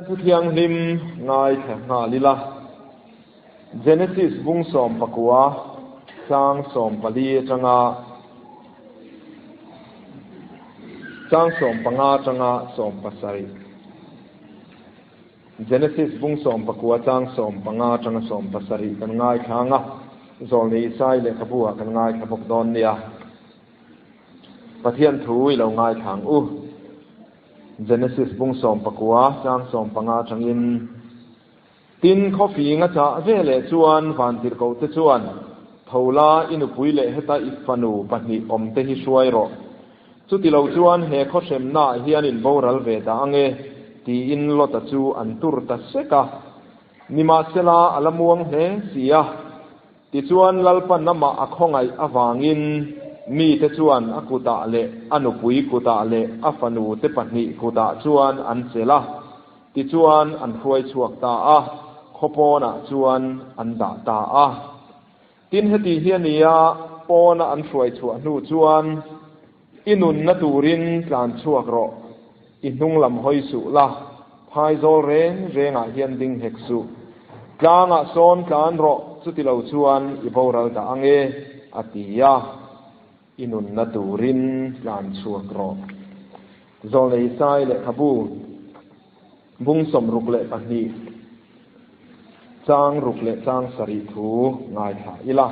Thu thianghlim ngaithla nghal ila. Genesis bung 19 chang 14 atanga chang 15 atanga 17. Genesis bung 19 chang 15 atanga 17 kan ngaithla anga, Zawlnei Isai lehkhabu ah kan ngaithla bawk dawn nia. Pathian thu i lo ngaithla ang u. Genesis bung 19 chang 15 atangin, Tin, khawfing a chah ve leh chuan vantirhkohte chuan, Tho la, i nupui leh heta i fanu pahnih awmte hi hruai rawh. Chutilo chuan he khawhremnaah hian in boral ve dah ange, tiin Lota chu an tur ta sek a. Nimahsela, a la muang hle si a. Tichuan Lalpan amah a khawngaih avangin mite chuan a kutah leh a nupui kutah leh a fanute pahnih kutah chuan an chelh a, tichuan an hruai chhuak ta a, khaw pawnah chuan an dah ta a. Tin, heti hi a ni a, pawna an hruai chhuah hnu chuan, I nunna turin tlan chhuak rawh, i hnung lam hawi suh la, phaizawl reng rengah hian ding hek suh. Tlangah sawn tlan rawh, chuti lo chuan i boral dah ang e, a ti a. I nunna turin tlan chhuak rawh. Zawlnei Isai lehkhabu bung 62 chang ruk leh chang sarih thu ngaithla ila.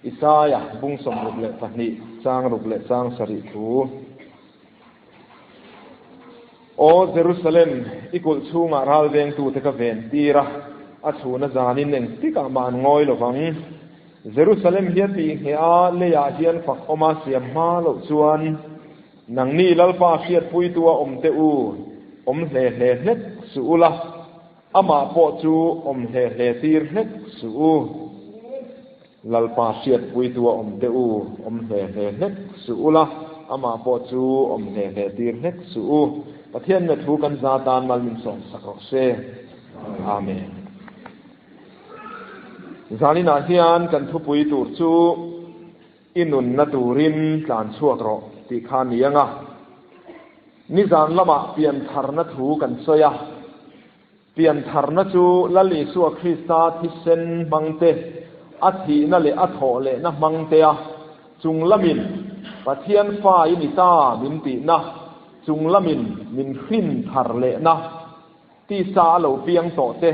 Isaia bung 62 chang ruk leh chang sarih thu. Aw Jerusalem, i kulh chhungah ral vengtute ka ven tir a, a chhuna zanin engtikah mah an ngawi lo vang. Jerusalem hi a tih ngheh a, leiah hian fak awma siam hma loh chuan, nangni Lalpa hriatpuitua awmte u, awm hle hle hlek suh ula. Amah pawh chu awm hle hle tir hlek suh u. Lalpa hriatpuitu a awm teh u, awm hle hle hlek suh u la, amah pawh chu awm hle hle tir hlek suh u. Pathian na thu kan za tan mal min sawm sak rawh se. Amen. Zaninah hian kan thupui tur chu I nunna turin tlan chhuak rawh tih kha a ni ang a. Nizan lamah piantharna thu kan sawi a. Piantharna chu Lal Isua Krista thisen hmangte, a thihna leh a thawh lehna hmangtea chung lamin Pathian fa i ni ta min tihna, chung lamin min hrin thar lehna, tisa a lo piang tawh te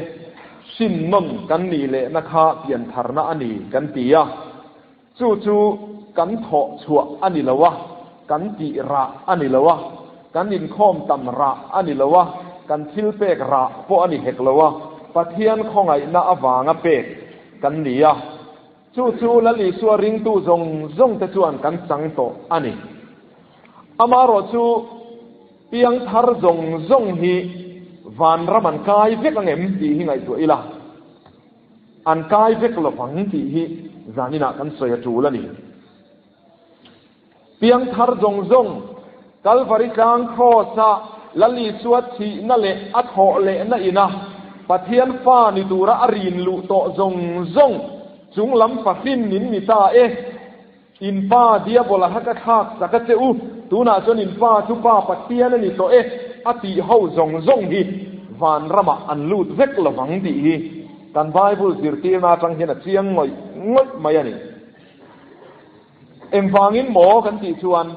hrin nawn kan nih lehna kha piantharna a ni kan ti a. Chu chu kan thawh chhuah a ni lo a, kan tih rah a ni lo a, kan inkhawm tam rah a ni lo a, kan thil pek rah pawh a ni hek lo a, Pathian khawngaihna avanga pek kan ni a. Chu chu Lal Isua ringtu zawng zawng te chuan kan chang tawh a ni. Amaherawh chu piangthar zawng zawng hi vanram an kai vek ang em tih hi ngaihtuah ila. An kai vek lovang tih hi zaninah kan sawi a tul a ni. Piangthar zawng zawng Kalvari tlang Kraws-a Lal Isua thihna leh a thawh lehna ina Pathian fa ni tura a rin luh tawh zawng zawng chung lam fahrin in ni ta e. In pa Diabola kha ka thlak chak a che u, tunah chuan in pa chu Pa Pathian a ni tawh e, a tih ho zawng zawng hi vanramah an lut vek lovang tih hi kan Bible zirtirna atang hian a chiang ngawih ngawih mai a ni. Engvangin maw kan tih chuan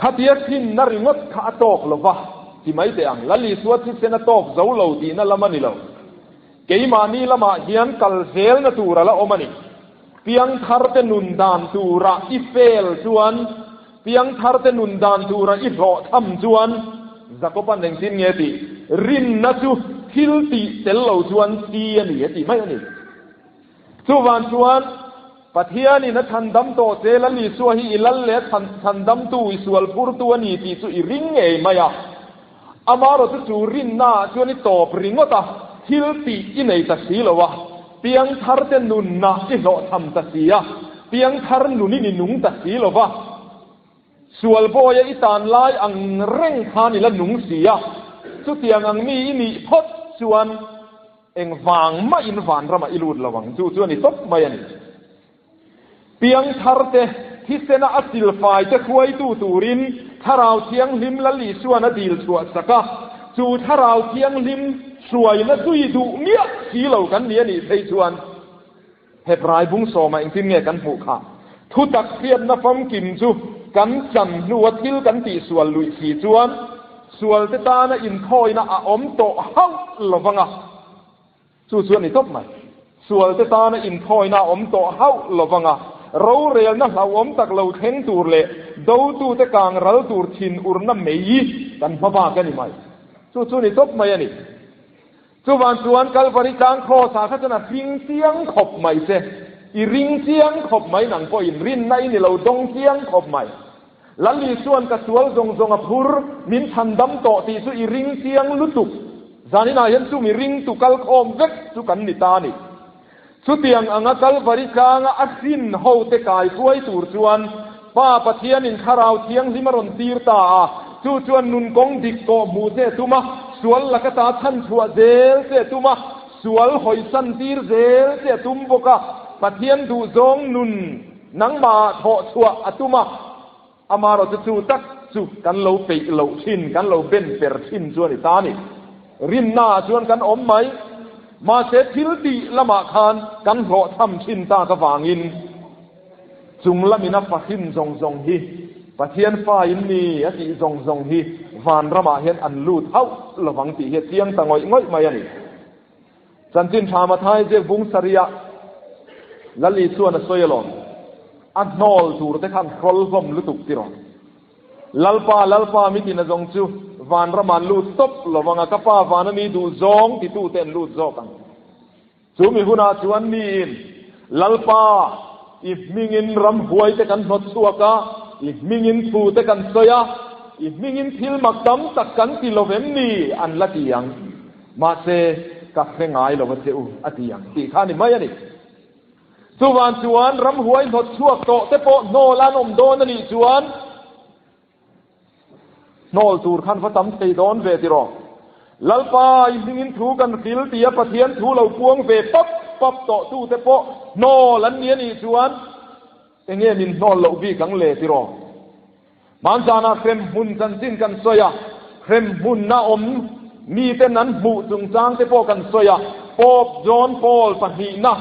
khatia thinna ringawt kha a tawk lova ti mai teh ang. Lal Isua thisen a tawk zo lo tihna lam a ni lo. Keimahni lamah hian kal zelna tur a la awm a ni. Piangtharte nun dan tura i fel chuan, piangtharte nun dan tura i hlawhchham chuan, Jakoban engtin nge tih? Rinna chu thil tih tel lo chuan thi a ni a tih mai a ni. Chuvang chuan Pathianin a chhandam tawh che Lal Isua hi i lal leh a chhandamtu, i sual phurtu a ni tih chu i ring ngei mai a. Amaherawh chu chu rinnaah chuan i tawp ringawt a, thil tih i nei ta si lo a, piangtharte nunna i hlawhchham ta si a, piangthar nunin i nung ta si lo va, sual bawia i tan lai ang reng khan i la nung si a, chutiang ang mi i nih phawt chuan Engvang mah in vanramah i lut lo ang, chu chu a ni tawp mai a ni. Piangtharte thisena a silfaite hruaitu turin Thlarau Thianghlim Lal Isuan a dil chhuah sak a. Chu Thlarau Thianghlim hruaina zui duh miah si lo kan ni a nih phei chuan Hebrai bung sawmah engtin nge kan hmuh kha? Thutak hriatna famkim chu kan chan hnua thil kan tihsual luih si chuan sualte tana inthawina a awm tawh hauh lo vang a. Chu chu a ni tawp mai. Sualte tana inthawina a awm tawh hauh lo vang a, rorelna hlauhawm tak lo thleng tur leh dotute kang ral tur thin urna mei kan hma bak a ni mai. Chu chu a ni tawp mai a ni. Chuvan chuan Kalvari tlang Kraws-ah kha chuan a hring chiang khawp mai che. I ring chiang khawp mai nang pawhin rinna i ni lo dawng chiang khawp mai. Lal Isua'n ka sual zawng zawng a phur, min chhandam tawh tih chu i ring chiang lutuk. Zaninah hian chu mi ringtu kal khawm vek chu kan ni ta a ni. Chutiang anga Kalvari tlanga a hrin hote kai hruai tur chuan Pa Pathianin Thlarau Thianghlim a rawn tir ta a, chu chuan nun kawng dik tawh hmuh che tum a, sual laka ta chhan chhuah zel che tum a, sual hawisan tir zel che tum bawk a, Pathian duhzawng nun nangmahah thawh chhuah a tum a, amarawhchu chu tak chu kan lo peih loh thin, kan lo ben per thin chu a ni ta a ni. Rinnaah chuan kan awm mai, mahse thil tih lamah khan kan hlawhchham thin tak avangin chung lamin a fahrin zawng zawng hi Pathian fa in ni a tih zawng zawng hi vanramah hian an lut hauh lovang tih hi a chiang ta ngawih ngawih mai a ni. Chanchin tha Mathai ziak bung sarih ah Lal Isuan a sawi alawm, a hnawl tur te khan hrawl hlawm lutuk tiraw. Lalpa, Lalpa, mitin a zawng chu vanram an lut tawp lo vang a, ka Pa vana mi duh zawng titute an lut zawk ang. Chu mi hunah chuan miin, Lalpa, i hmingin ramhuaite kan hnawt chhuak a, i hmingin thute kan sawi a, i hmingin thil mak tam tak kan ti lo vem ni? an la ti ang. Mahse, ka hre ngai lo a che u, a ti ang tih kha a ni mai a ni. Chuvang chuan ramhuai hnawt chhuak tawh te pawh hnawl an awm dawn a nih chuan hnawl tur khan va tam thei dawn ve tiraw. Lalpa i hmingin thu kan hril tia Pathian thu lo puang ve pap pap tawh tu te pawh hnawl an ni a nih chuan enge min hnawl loh bik ang le tiraw. Hmanzanah hremhmun chanchin kan sawi a, hremhmunna awm miten an hmuh chungchang te pawh kan sawi a. Pope John Paul pahnihna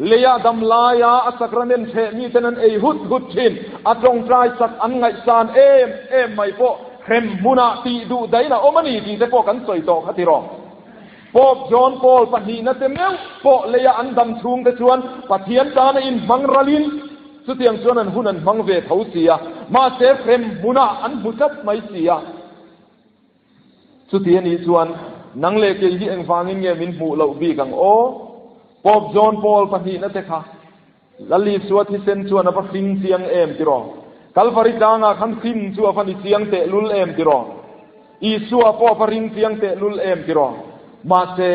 leia dam laia a sacrament hreh miten an ei hut hut thin, a tawngtai sak an ngaihsan em em mai pawh hremhmunah tih duh dain a awm a ni tih te pawh kan sawi tawh kha tiraw. Pope John Paul pahnihna te meuh pawh leia an dam chhung te chuan Pathian tana inhmang ralin, Chutiang chuan an hun an hmang ve tho si a, mahse hrem hmunah an hmu tlat mai si a. Chuti a nih chuan nang leh kei hi engvangin nge min hmuh loh bik ang aw? Pope John Paul pahnihna te kha Lal Isua thisen chuan a va hring chiang em tiraw? Kalvari tlangah khan hrin chu a va ni chiang tehlul em tiraw? Isua pawh a va ring chiang tehlul em tiraw? Mahse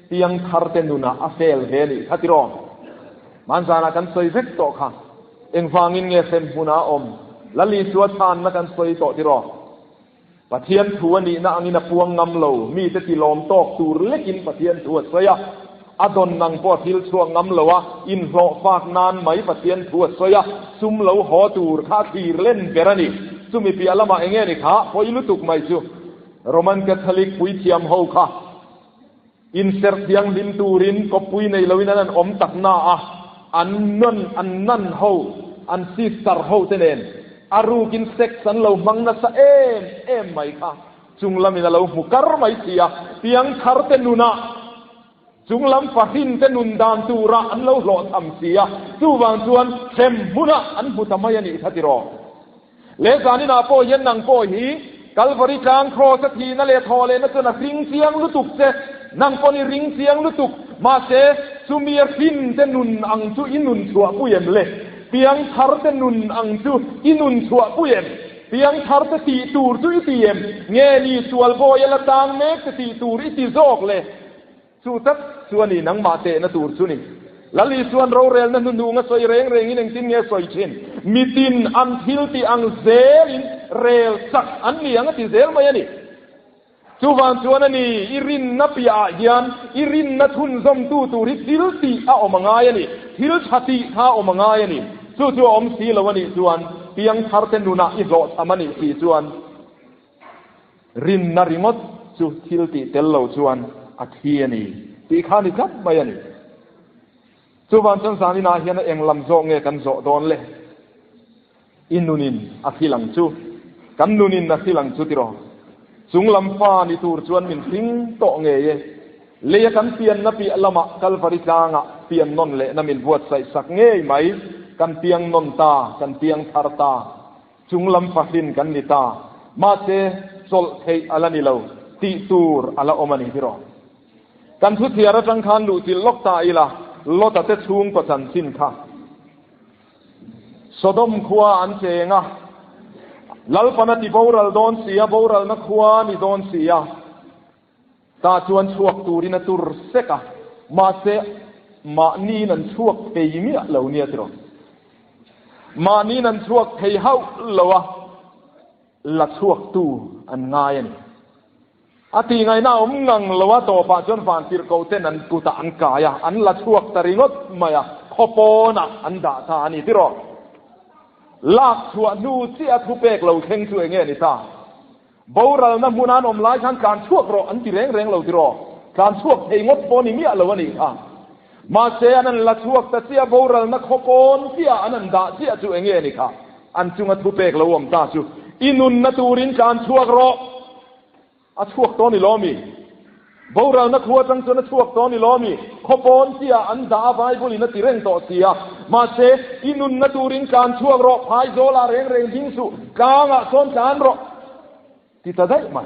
piangthar te nunah a fel ve a nih kha tiraw? Hmanzanah kan sawi vek tawh kha. Engvangin nge hrem hmunah a awm? Lal Isua chhanna kan sawi tawh tiraw? Pathian thu a nihna angin a puang ngam lo, mite tilawm tawk tur lekin Pathian thu a sawi a. A dawn nang pawh a thil chhuak ngam lo a, inhlawh fak nan mai Pathian thu a sawi a, sum lo haw tur kha a thlir len ber a ni. Chumi piah lamah enge ni kha? Pawi lutuk mai chu Roman Catholic puithiam ho kha. Inserh thianghlim turin kawppui nei loin an an awm tak na a, an nun, an nun ho, an sister ho te nen a rukin sex an lo hmang nasa em em mai kha chunglamin a lo hmu kar mai si a, piangthar te nunah chunglam fahrin te nun dan turah an lo hlawhchham si a, chuvang chuan hrem hmunah an hmu ta mai a nih kha tiraw. Leh zaninah pawh hian nang pawh hi Kalvari tlang Kraws a thihna leh thawh lehna chuan a hring chiang lutuk che, nang paw'n i ring chiang lutuk, mahse chumi a hrin te nun ang chu i nun chhuah pui em le? Piangthar te nun ang chu i nun chhuah pui em? Piangthar te tih tur chu i ti em? Nge ni sual bawi a la tang mek te tih tur i ti zawk le? Chu tak chu a ni, nangmah tehna tur chu ni. Lal Isua'n rorelna hnuhnung a sawi reng rengin engtin nge a sawi thin? Mitin an thil tih ang zelin rel chak an ni ang a ti zel mai a ni. Chuvang chuan a ni, i rinna piahah hian i rinna chhunzawmtu tur hi thil tih a awm a ngai a ni, thil tha tih kha a awm a ngai a ni. Chu chu a awm si lo a nih chuan piangtharte nunah i hlawhchham a nih si chuan rinna ringawt. chu thil tih tel lo chuan a thi a ni tih kha ni tlat mai a ni. Chuvang chuan zaninah hian a eng lam zawk nge kan zawh dawn le? I nunin a thil ang chu, kan nunin a thil ang chu tiraw? Chung lam fa ni tur chuan min hring tawh ngei e. Leia kan pianna piah lamah Kalvari tlangah pian nawn lehna min buatsaih sak ngei mai. Kan piang nawn ta, kan piang thar ta. Chung lam fahrin kan ni ta. Mahse, chawlh theih a la ni lo, tih tur a la awm a ni tiraw? Kan thuchhiar atang khan luhchilh lawk ta ila, Lota te chhungkaw chanchin kha. Sodom khua an cheng a, Lalpan a ti boral dawn si a, boralna khua a ni dawn si a, tah chuan chhuak turin a tur sek a, mahse mahniin an chhuak thei miah lo nia tiraw? Mahniin an chhuak thei hauh lo a, la chhuaktu an ngai a ni. A tih ngaihna a awm ngang lo a, tawpah chuan vantirhkoh ten an kutah an kai a, an la chhuak ta ringawt mai a, khaw pawnah an dah ta a ni tiraw? Lak chhuah hnu chiah a thupek lo thleng chu enge ni ta? Boralna hmuna an awm lai khan tlan chhuak rawh an ti reng reng lo tiraw? Tlan chhuak thei ngawt pawh ni miah lo a nih kha. Mahse an an la chhuak ta chiah, boralna khaw pawn chiah an an dah chiah chu enge ni kha? An chunga thupek lo awm ta chu i nunna turin tlan chhuak rawh. A chhuak tawh ni lo mi? Boralna khua atang chuan a chhuak tawh ni lo mi? Khaw pawn chiah an dah a Bible in a ti reng tawh si a. Mahse, i nunna turin tlan chhuak rawh, phai zawlah reng reng ding suh, tlangah sawn tlan rawh ti ta daih mai.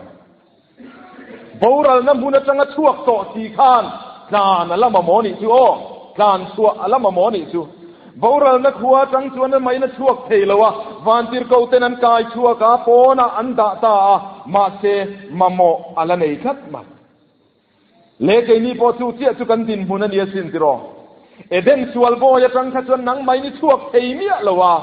Boralna hmun atanga chhuak tawh si khan tlan a la mamawh nih chu aw, tlan chhuah a la mamawh nih chu. Boralna khua atang chuan a main a chhuak thei lo a, vantirhkoh ten an kai chhuak a, pawnah an dah ta a, mahse mamawh a la nei tlat mai. Le keini pawh chu chiah chu kan dinhmun a ni asin tiraw? Eden sual bawi atang kha chuan nang main i chhuak thei miah lo a,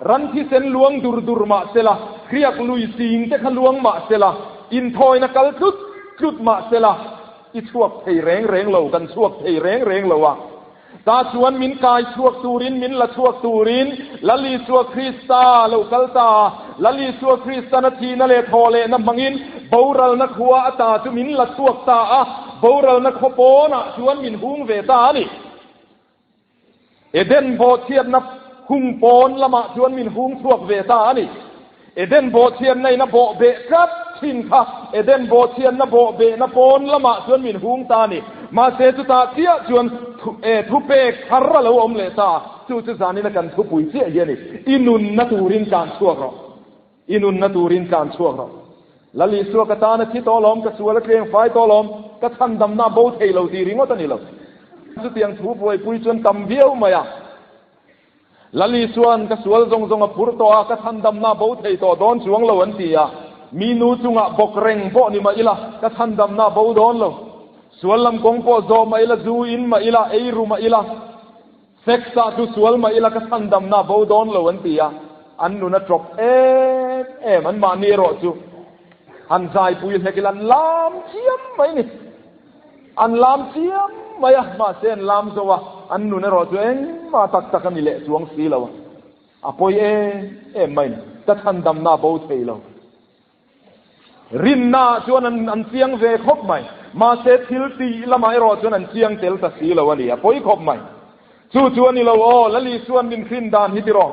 ran thisen luang dur dur mah sela, hriak lui sing te kha luang mah sela, inthawina kal tlut tlut mah sela, i chhuak thei reng reng lo, kan chhuak thei reng reng lo a. Ta chuan min kai chhuak turin, min la chhuak turin Lal Isua Krista lo kal ta. Lal Isua Kristan a thihna leh thawh lehna hmangin boralna khua ata chu min la chhuak ta a, boralna khaw pawnah chuan min hung ve ta a ni. Eden bawhchhiatna hung pawn lamah chuan min hung chhuak ve ta a ni. Eden bawhchhiatna in a bawh beh tlat thin kha Eden bawhchhiatna bawh behna pawn lamah chuan min hung ta a ni. Mahse chutah chiah chuan thupek thar a lo awm leh ta. Chu chu zanina kan thupui chiah hi a ni. I nunna turin tlan chhuak rawh. I nunna turin tlan chhuak rawh. Lal Isua ka tan a thi tawh alawm, ka sual a tleng fai tawh alawm, ka chhandamna a bo thei lo tih ringawt a ni lo. Chutiang thu buaipui chuan tam viau mai a. Lali chuan, Ka sual zawng zawng a phur tawh a, ka chhandamna bo thei tawh dawn chuang lo an ti a. Mi nu chungah bawk reng pawh ni mah ila, ka chhandamna bo dawn lo. Sual lam kawng pawh zawh mah ila, zu in mah ila, ei ru mah ila, sex ah chu sual mah ila, ka chhandamna bo dawn lo an ti a. An nun a ṭawp em em, anmahni erawh chu han zaipui hlek ila an lam chiam mai ni. An lam chiam mai a, mahse an lam zo a, an nun erawh chu engmah tak tak a ni leh chuang si lo a, a pawi em em mai ni, ka chhandamna a bo thei lo. Rinna ah chuan an an chiang ve khawp mai, mahse thil tih lamah erawh chuan an chiang tel ta si lo a ni, a pawi khawp mai. Chu chu a ni lo aw, Lali chuan min hrin dan hi tiraw?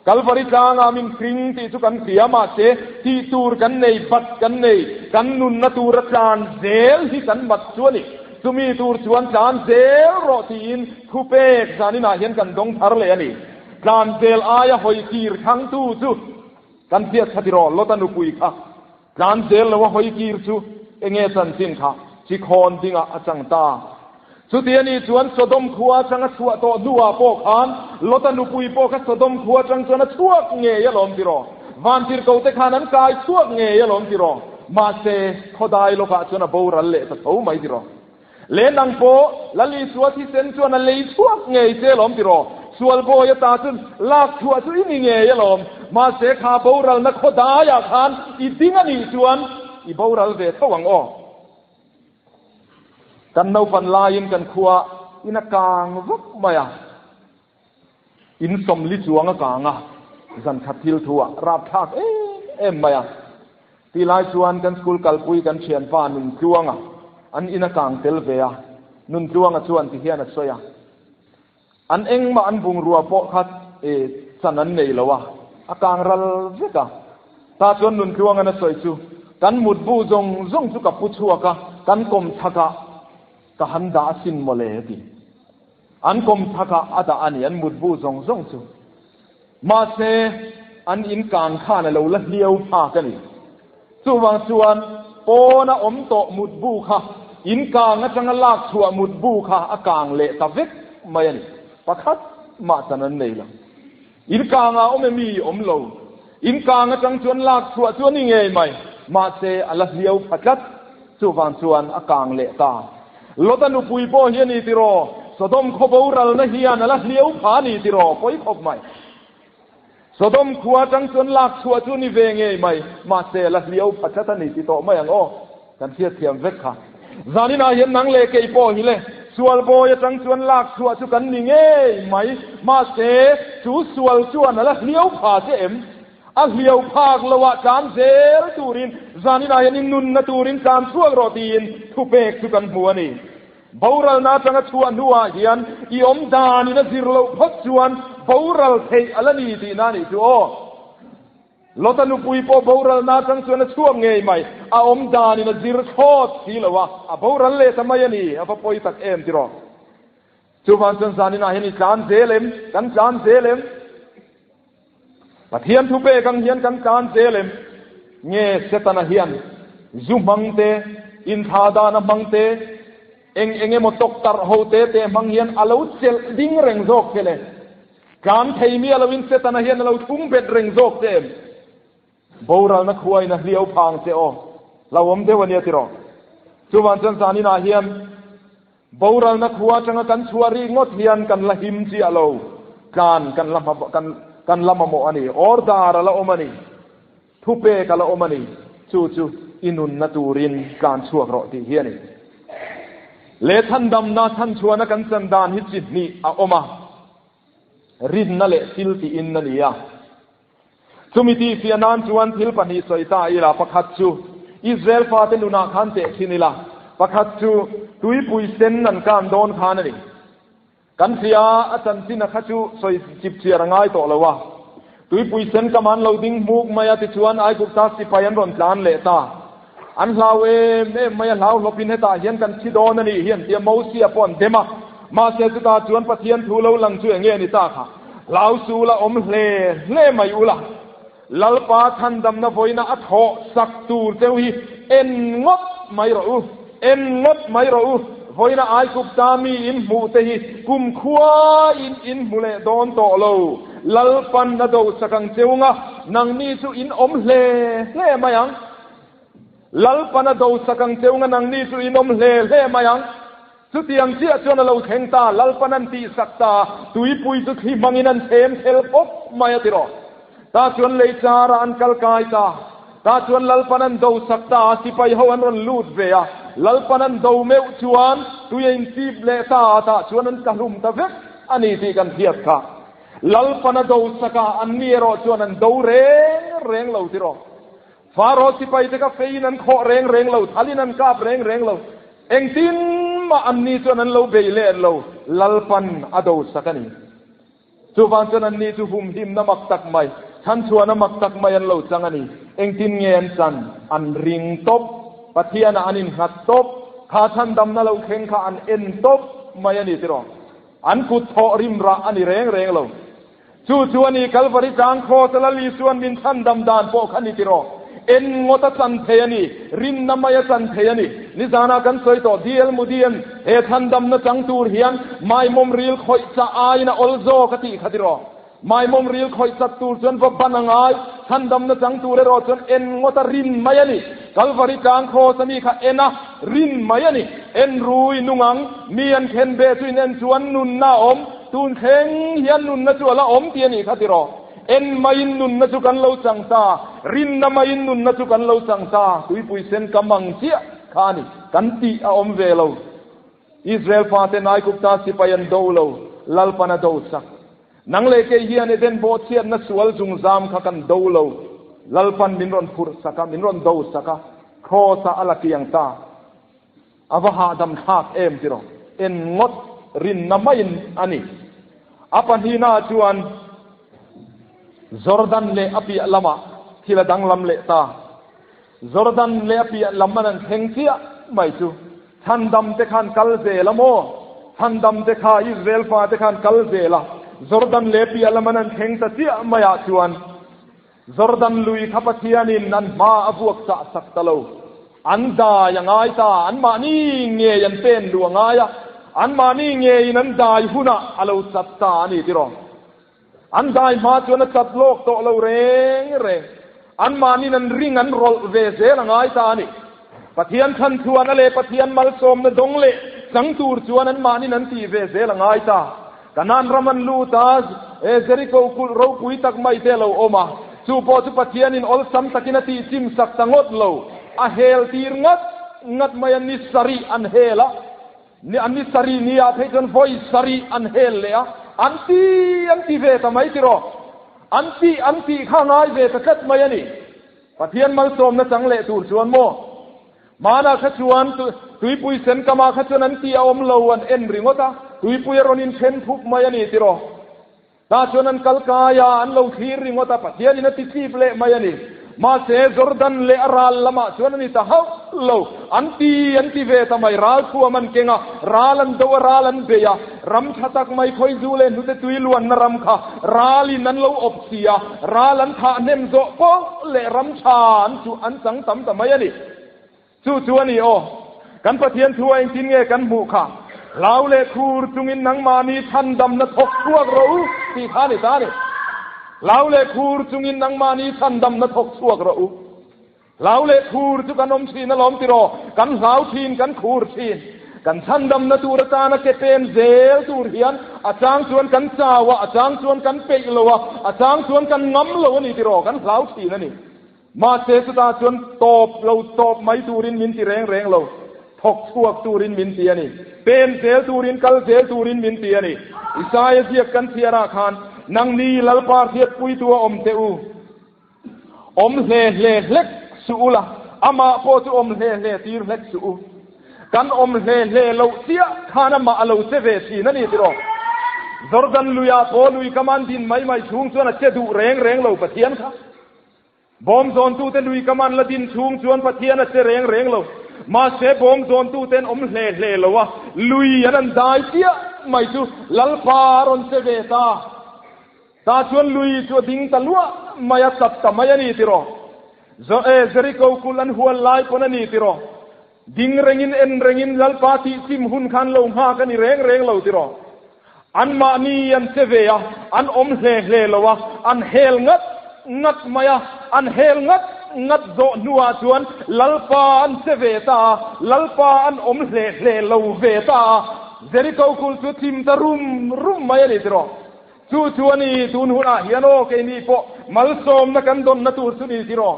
Kalvari tlangah min hring tih chu kan hria mahse tih tur kan nei, bat kan nei, kan nunna tura tlan zel hi kan mat chu a ni. Chumi tur chuan tlan zel rawh tiin thupek zaninah hian kan dawng thar leh a ni. Tlan zel aia hawi kir thangtu chu kan hriat kha tiraw, Lota nupui kha tlan zel lo a hawi kir chu enge chanchin kha chi khawn dingah a chang ta. Chuti a nih chuan Sodom khua atang a chhuah tawh hnuah pawh khan Lota nupui pawh kha Sodom khua atang chuan a chhuak ngei alawm tiraw? Vantirhkohte khan an kai chhuak ngei alawm tiraw? Mahse, khawdai lawkah chuan a boral leh ta tho mai tiraw? Le nang pawh Lal Isua thisen chuan a lei chhuak ngei che alawm tiraw? Sual bawi ata chuan lak chhuah chu i ni ngei alawm. Mahse, kha boralna khawdaiah khan i ding a nih chuan i boral ve tho ang aw. Kan naupan laiin kan khua in a kang vak mai a, in sawmli chuang a kang a, zan khat thil thu ah rapthlak em em mai a. Ti lai chuan kan school kalpui kan thianpa Nuntluanga an in a kang tel ve a, Nuntluanga chuan ti hian a sawi a, An engmah an bungrua pawh kha chan an nei lo a, a kang ral vek a. Ta chuan Nuntluangan a sawi chu, Kan mutbu zawng zawng chu ka pu chhuak a, kan kawmchhak ah ka han dah asin mawle a ti. An kawmchhak ah a dah a ni an mutbu zawng zawng chu. Mahse, an in kang khan a lo la hliau phak a ni. Chuvang chuan pawna awm tawh mutbu kha in kang atanga lak chhuah mutbu kha a kang leh ta vek mai a ni. Pakhat mah chan an nei lo. In kangah awm emi? Awm lo. In kang atang chuan lak chhuah chu a ni ngei mai. Mahse, a la hliau pha tlat. Chuvang chuan a kang leh ta. Lota nupui pawh hi a ni tiraw? Sodom khaw boralna hian a la hliau pha a ni tiraw? Pawi khawp mai. Sodom khua atang chuan lak chhuah chu ni ve ngei mai, mahse a la hliau pha tlat a ni ti tawh mai ang aw. Kan hriatthiam vek kha. Zaninah hian nang leh kei pawh hi le, sual bawi atang chuan lak chhuah chu kan ni ngei mai, mahse chu sual chuan a la hliau pha che em? A hliau phak lo ah tlan zel turin zaninah hian i nunna turin tlan chhuak rawh tiin thupek chu kan hmu a ni. Boralna atanga chhuah hnuah hian i awm danin a zir loh phawt chuan boral theih a la ni tihna a nih chu aw. Lota nupui pawh boralna atang chuan a chhuak ngei mai, a awm danin a zir thlawt si lo a, a boral leh ta mai a ni, a va pawi tak em tiraw. Chuvang chuan zaninah hian i tlan zel em? Kan tlan zel em? Pathian thu pek ang hian kan tlan zel em? Nge Setana hian zu hmang te, inthla dana hmang te, eng eng emaw tawk tarh ho te te hmang hian a lo chelh ding reng zawk che le? Tlan thei miah loin Setana hian a lo thlung bet reng zawk che em? Boralna khuain a hliau phang che aw. Hlauhawm deuh a nia tiraw? Chuvang chuan zaninah hian Boralna khua atanga kan chhuah rih ngawt hian kan la him chiah lo, tlan kan la kan kan la mamawh a ni, order a la awm a ni, thupek a la awm a ni, chu chu i nunna turin tlan chhuak rawh tih hi a ni. Le chhandamna chhanchhuahna kan chan dan hi chi hnih a awm a, rinna leh thil tiin a ni a. Chumi tihfiah nan chuan thil pahnih sawi ta ila, pakhat chu Israel fate nunah khan teh thin ila, pakhat chu tuipui sen an kan dawn khan a ni. Kan hria a, a chanchin a kha chu sawi chip chiar a ngai tawh lo a. Tuipui sen kam an lo ding hmuk mai a, tichuan Aigupta sipai an rawn tlan leh ta. An hlau em em mai a, hlau hlawpin hetah hian kan thi dawn a nih hi an ti a, Mosia pawh an dem a. Mahse chutah chuan Pathian thu lo lang chu enge ni ta kha? Hlau su la awm hle hle mai ula, Lalpa chhandamna vawiina a thawh sak tur cheu hi en ngawt mai rawh u, en ngawt mai rawh u, vawiina Aigupta mi in hmuh te hi kumkhua in in hmu leh dawn tawh lo, Lalpan a do sak ang cheu nga, nangni chu in awm hle hle mai ang. Lalpan a do sak ang cheu nga, nangni chu in awm hle hle mai ang. Chutiang chiah chuan a lo thleng ta, Lalpan an tihsak ta, tuipui chu thli hmangin an chhem thel pawp mai a ti rawh. Tah chuan lei charah an kal kai ta, tah chuan Lalpan an do sak ta a, sipai ho an rawn lut ve a, Lalpan an do meuh chuan tui a inchip leh ta a, tah chuan an tlahlum ta vek a ni tih kan hriat kha. Lalpan a do sak a, anni erawh chuan an do reng reng lo ti rawh. Faro sipai te kha feiin an khawh reng reng lo, thalin an kap reng reng lo. Engtin mah anni chuan an lo bei leh lo, Lalpan a do sak a ni. Chuvang chuan anni chu humhimna mak tak mai, chhanchhuahna mak tak mai an lo chang a ni. Engtin nge an chan? An ring tawp, Pathianah an innghat tawp, kha chhandamna lo thleng kha an en tawp mai a ni tiraw? An kut thawh rim rah a ni reng reng lo. Chu chu a ni, Kalvari tlang Kraws a Lal Isuan min chhandam dan pawh kha ni tiraw? En ngawt a chan thei a ni, rinna mai a chan thei a ni. Nizanah kan sawi tawh, DL Mudian he chhandamna chang tur hian maimawm ril khawih chah aiin a awl zawk a tih kha tiraw? Maimawm ril khawih chat tur chuan va ban a ngai, chhandamna chang tur erawh chuan en ngawt a rin mai a ni. Kalvari tlang Kraws a mi kha en a rin mai a ni. En rui nung ang, mi an khen be chu in en chuan nunna a awm. Tun thleng hian nunna chu a la awm tih a nih kha tiraw? En maiin nunna chu kan lo chang ta, rinna maiin nunna chu kan lo chang ta, tuipui sen kam ang chiah kha a ni, kan tih a awm ve lo. Israel fate Naikupta sipai an do lo, Lalpan a do sak. Nang leh kei hian Eden bawhchhiatna sual zungzam kha kan do lo. Lalpan min rawn phurh sak a, min rawn do sak a, Kraws-ah a la kiang ta. A va hahdam thlak em tiraw? En ngawt rinna maiin a ni. A pahnihnaah chuan Jordan leh a piah lamah thil a danglam leh ta. Jordan leh a piah lam an an thleng chiah mai chu chhandam te khan kal zel a maw? Chhandam te kha Israel fate khan kal zel a, Jordan leh piah lam an an thleng ta chiah maiah chuan Jordan lui kha Pathianin an hma a vuak chah sak ta lo. An dai a ngai ta, anmahni ngei an pen luh a ngai a, anmahni ngeiin an dai hunah a lo chat ta a ni tiraw? An dai hma chuan a chat lawk tawh lo reng reng. Anmahniin an ring an rawlh ve zel a ngai ta a ni. Pathian chhan chuan a leh Pathian malsawmna dawng leh chang tur chuan anmahniin an tih ve zel a ngai ta. Kanaan ram an lut a, Jeriko kulh ropui tak mai te a lo awm a, chu pawh chu Pathianin awlsam takin a tih chim sak ta ngawt lo. A hel tir ngat ngat mai a, ni sarih an hel a, ni an ni sarih ni ah phei chuan vawi sarih an hel leh a, an ti an ti ve ta mai tiraw? An tih an tih kha ngai ve ta tlat mai a ni. Pathian malsawmna chang leh tur chuan maw? Hmanah kha chuan tuipui sen kamah kha chuan an tih a awm lo, an en ringawt a, tuipui a rawn inthen phup mai a ni tiraw? Tah chuan an kal kai a, an lo thlir ringawt a, Pathianin a ti tlip leh mai a ni. Mahse, Jordan leh a ral lamah chuan a ni ta hauh lo. An ti an ti ve ta mai, ral thuam an keng a, ral an do a, ral an bei a, ram tha tak mai khawizu leh hnute tui luanna ram kha ralin an lo awp si a, ral an thah hnem zawh pawh leh ram tha an chu an chang tam ta mai a ni. Chu chu a ni aw. Kan Pathian thu a engtin nge kan hmuh kha? Hlau leh khur chungin nangmahni chhandamna thawk chhuak rawh u tih kha a ni ta a ni. Hlau leh khur chungin nangmahni chhandamna thawk chhuak rawh u. Hlau leh khur chu kan awm thin alawm tiraw? Kan hlau thin, kan khur thin. Kan chhandamna tur atana ke pen zel tur hian a chang chuan kan chau a, a chang chuan kan peih lo a, a chang chuan kan ngam lo a ni tiraw? Kan hlau thin a ni. Mahse chutah chuan tawp lo tawp mai turin min ti reng reng lo, thawk chhuak turin min ti a ni. Pen zel turin, kal zel turin min ti a ni. Isaia ziak kan chhiarah khan, Nangni Lalpa hriatpuitu a awm teh u, awm hle hle hlek suh u la, amah pawh chu awm hle hle tir hlek suh u. Kan awm hle hle loh chiah khan amah a lo che ve thin a ni tiraw? Jordan luiah pawh lui kam an din mai mai chhung chuan a che duh reng reng lo Pathian kha. Bawm zawntute lui kam an la din chhung chuan Pathian a che reng reng lo. Mahse bawm zawntuten awm hle hle lo a, lui an an dai chiah mai chu Lalpa a rawn che ve ta. Tah chuan lui chu a ding ta luah mai a, chap ta mai a ni tiraw? Jeriko kulh an hual lai pawn a ni tiraw? Ding rengin en rengin Lalpa tih chim hun khan lo nghak a ni reng reng lo tiraw? Anmahni an che ve a, an awm hle hle lo a, an hel ngat ngat mai a, an hel ngat ngat zawh hnuah chuan Lalpa an che ve ta a, Lalpa an awm hle hle lo ve ta a, Jeriko kulh chu chim ta rum rum mai a ni tiraw? Chu chu a ni, tun hunah hian aw keini pawh malsawmna kan dawnna tur chu ni tiraw?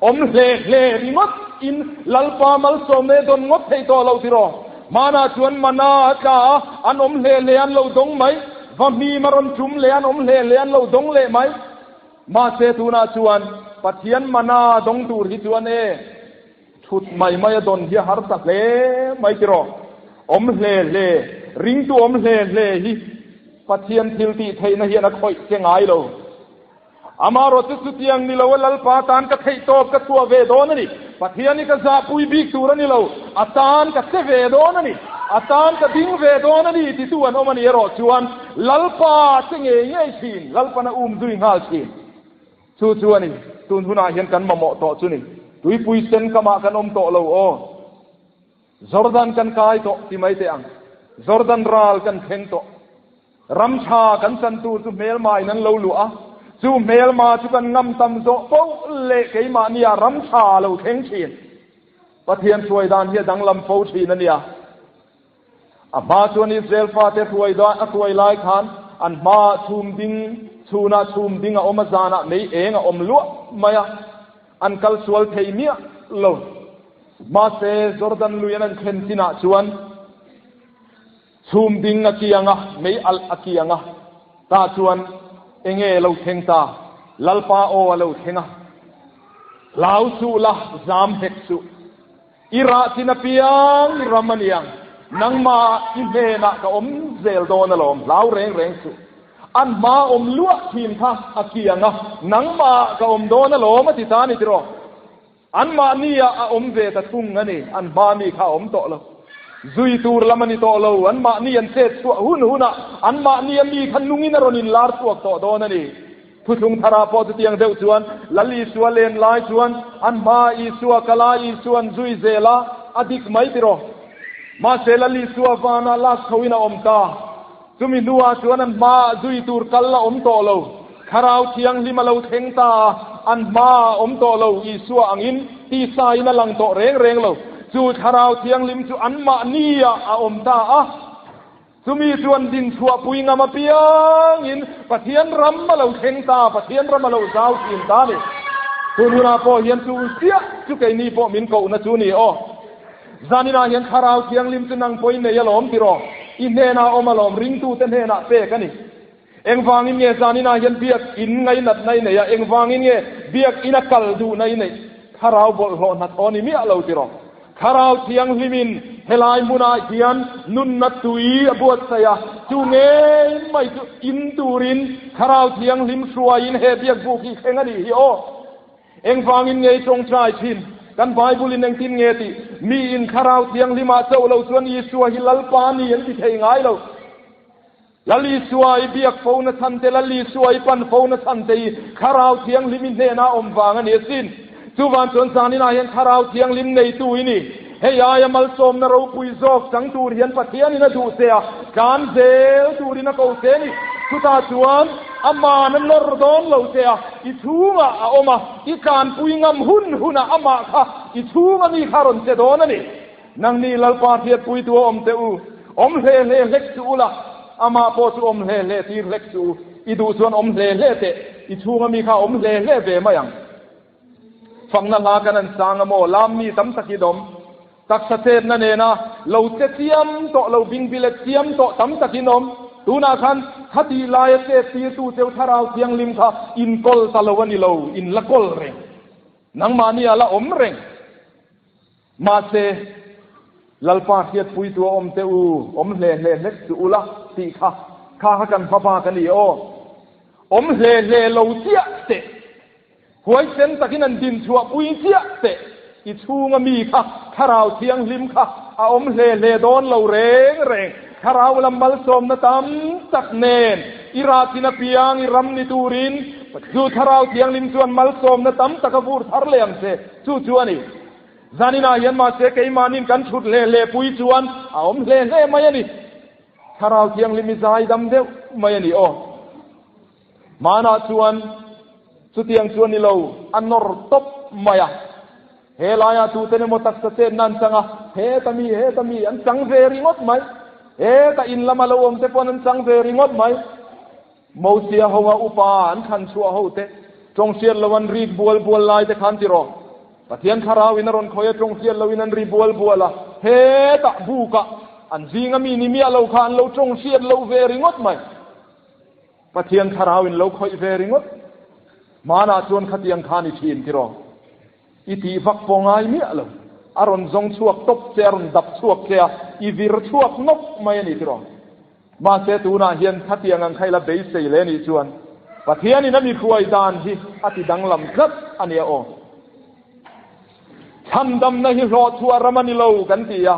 Awm hle hle ringawt in Lalpa malsawmna e dawn ngawt thei tawh lo tiraw? Hmanah chuan mana a tla a, an awm hle hle an lo dawng mai, va hmim a rawn tum leh an awm hle hle an lo dawng leh mai. Mahse tunah chuan Pathian mana dawng tur hi chuan e thut mai mai a dawn hi a har ta hle mai tiraw? Awm hle hle, ringtu awm hle hle hi Pathian thil tih theihna hian a khawih che ngai lo. Amaherawh chu chutiang ni lo a Lalpa tan ka theih tawp ka chhuah ve dawn a ni. Pathian hi ka zahpui bik tur a ni lo, a tan ka che ve dawn a ni, a tan ka ding ve dawn a ni titu an awm a ni erawh chuan Lalpa che ngei ngei thin, Lalpan a um zui nghal thin. Chu chu a ni, tun hunah hian kan mamawh tawh chu ni. Tuipui sen kamah kan awm tawh lo aw. Jordan kan kai tawh ti mai teh ang. Jordan ral kan thleng tawh. Ram tha kan chan tur chu hmelma in an lo luah a, chu hmelma chu kan ngam tam zawh poh leh keimahnia ram tha lo thleng thin. Pathian hruai dan hi a danglam fo thin a nia. A hma chuan Israel fate hruai dan a hruai lai khan an hmaah chhum ding, chhunah chhum ding a awm a, zanah mei eng a awm luah mai a, an kal sual thei miah lo. Mahse, Jordan lui an an thlen chinah chuan chhum ding a kiang a, mei alh a kiang a, tah chuan enge lo thleng ta? Lalpa aw a lo thleng a. Hlau suh la, zam hek suh. I rah chin apiang i ram a niang. Nangmah i hnenah ka awm zel dawn alawm, hlau reng reng suh. An hma awm luah thin kha a kiang a, nangmah ka awm dawn alawm a ti ta a ni tiraw? Anmahniah a awm ve ta thung a ni, an hma mi kha a awm tawh lo. Zui tur lam a ni tawh lo, anmahni an chet chhuah hun hunah anmahnia mi kha nungin a rawn inlar chhuak tawh dawn a ni. Thuthlung tharah pawh chutiang deuh chuan Lal Isua len lai chuan an hma Isua kal a, Isua an zui zel a, a dik mai tiraw? Mahse Lal Isua vanah lak chhoin a awm ta. Chumi hnuah chuan an hmaah zui tur kal a awm tawh lo. Thlarau Thianghlim a lo thleng ta a, an hmaah a awm tawh lo, Isua angin tisain a lang tawh reng reng lo. Chu Thlarau Thianghlim chu anmahniah a awm ta a. Chumi chuan dinchhuahpui ngam apiangin Pathian ram a lo thleng ta, Pathian ram a lo zau thin ta a ni. Tun hunah pawh hian chu chiah chu keini pawh min kohna chu ni aw. Zaninah hian Thlarau Thianghlim chu nang pawhin nei alawm tiraw? I hnenah awm alawm, ringtute hnenah pek a ni. Engvangin nge zaninah hian biak in ngainatna i nei a, engvangin nge biak ina kal duhna i neih? Thlarau bawlhhlawh hnathawh ni miah lo tiraw? Thlarau Thianghlimin helai hmunah hian nunna tui a buatsaih a, chu ngei mai chu in turin Thlarau Thianghlim hruaiin he biakbuk hi thleng a nih hi aw. Engvangin nge i tawngtai thin? Kan Bible-in engtin nge tih? Miin Thlarau Thianghlimah chauh lo chuan Isua hi Lalpa a ni an ti thei ngai lo. Lal Isua i biak fo na chhan te, Lal Isua i pan fo na chhan te hi Thlarau Thianghlim i hnenah a awm vang a ni asin. Chuvan chuan zaninah hian Thlarau Thianghlim neitu i ni. Hei aia malsawmna ropui zawk chang tur hian Pathianin a duh che a, tlan zel turin a ko che a ni. Chutah chuan Aman a nawr dawn lo che a, i chhungah a awm a, i tlanpui ngam hun hunah amah kha i chhunga mi kha rawn che dawn a ni. Nangni Lalpa hriatpuitu a awm teh u, awm hle hle hlek suh ula, amah pawh chu awm hle hle tir hlek suh u, i duh chuan awm hle hle teh, i chhunga mi kha awm hle hle ve mai ang. Fakna hla kan an sang a maw, lam mi tam tak i dawm, taksa chetna nena lo che chiam tawh, lo bingbilet chiam tawh tam tak in awm. Tunah khan khatih laia chet tirtu cheu Thlarau Thianghlim kha in kawl ta lo a ni lo, in la kawl reng. Nangmahni a la awm reng. Mahse, Lalpa hriatpuitu a awm teh u, awm hle hle hlek suh ula tih kha, kha kha kan hmaba ka ni aw. Awm hle hle lo chiah teh, huaisen takin an dinchhuahpui chiah teh, i chhunga mi kha, Thlarau Thianghlim kha a awm hle hle dawn lo reng reng, Thlarau lam malsawmna tam tak nen i rahchin apiang i ram ni turin chu Thlarau Thianghlim chuan malsawmna tam tak a vur thar leh ang che. Chu chu a ni. Zaninah hian mahse keimahnin kan thut hle hle pui chuan a awm hle hle mai a ni. Thlarau Thianghlim i zai dam deuh mai a ni aw. Hmanah chuan chutiang chu a ni lo, a nawr tawp mai a. He laiah tuten emaw taksa chetna an chang a, heta mi, heta mi an chang ve ringawt mai. Heta in lama lo awm te pawn an chang ve ringawt mai. Mosia hoa upa an thlan chhuah ho te, tawng hriat lo an rik bual bual lai te khan tiraw? Pathian thlarau in a rawn khawih a, tawng hriat lo in an ri bual bual a, hetah bukah an zinga mi ni miah lo kha an lo tawng hriat lo ve ringawt mai. Pathian thlarau in lo khawih ve ringawt. Hmanah chuan khatiang kha ni thin tiraw? I tih vak pawh ngai miah lo. A rawn zawng chhuak tawp che, a rawn dap chhuak che a, i vir chhuak nawk mai a ni tiraw? Mahse tunah hian khatiang ang kha ila beisei leh nih chuan Pathianin a mi hruai dan hi a ti danglam tlat a nia aw. Chhandamna hi hlawhchhuah ram a ni lo kan ti a,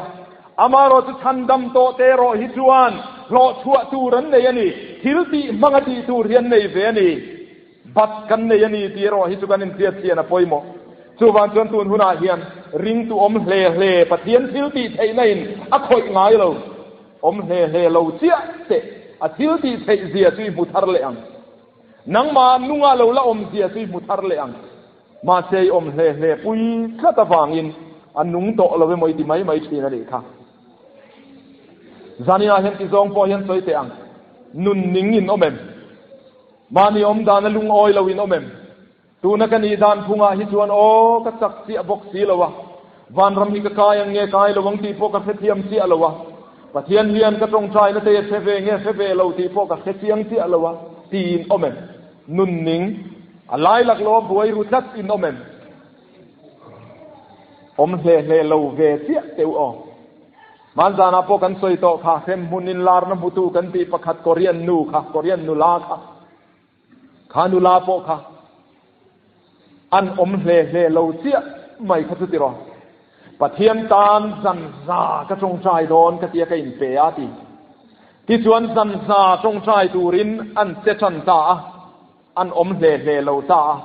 amaherawh chu chhandam tawh te erawh hi chuan hlawhchhuah tur an nei a ni, thil tih hmanga tih tur hi an nei ve a ni. Bat kan nei a ni tih erawh hi chu kan inhriat chian a pawimawh. Chuvang chuan tun hunah hian ringtu awm hle hle Pathian thil tih theihna in a khawih ngai lo. Awm hle hle lo chiah teh a thil tih theih zia chu i hmu thar leh ang. Nangmah nunga lo la awm zia chu i hmu thar leh ang. Mahse i awm hle hle pui tlat avangin a nung tawh lo emaw i ti mai mai thin a nih kha. Zaninah hian tizawng pawh hian sawi teh ang. Nun ning in awm em? Mahni awm dan a lungawi lo in awm em? Tuna ka nih dan phungah hi chuan aw ka chak chiah bawk si lo a, vanram hi ka kai ang nge kai lo ang tih pawh ka hrethiam chiah lo a, Pathian hian ka tawngtaina te a hre ve nge hre ve lo tih pawh ka hre chiang chiah lo a tiin awm em? Nun ning a lai lak lo a buai ru tlat in awm em? Awm hle hle lo ve chiah teh u aw. Hmanzanah pawh kan sawi tawh kha, hremhmun inlarna hmutu kan tih pakhat Korean nu kha, Korean nula kha, kha nula pawh kha an awm hle hle lo chiah mai kha chu tiraw. Pathian tan zan za ka tawngtai dawn ka tia ka inpe a ti. Tichuan zan za tawngtai turin an che tan ta a. An awm hle hle lo ta a,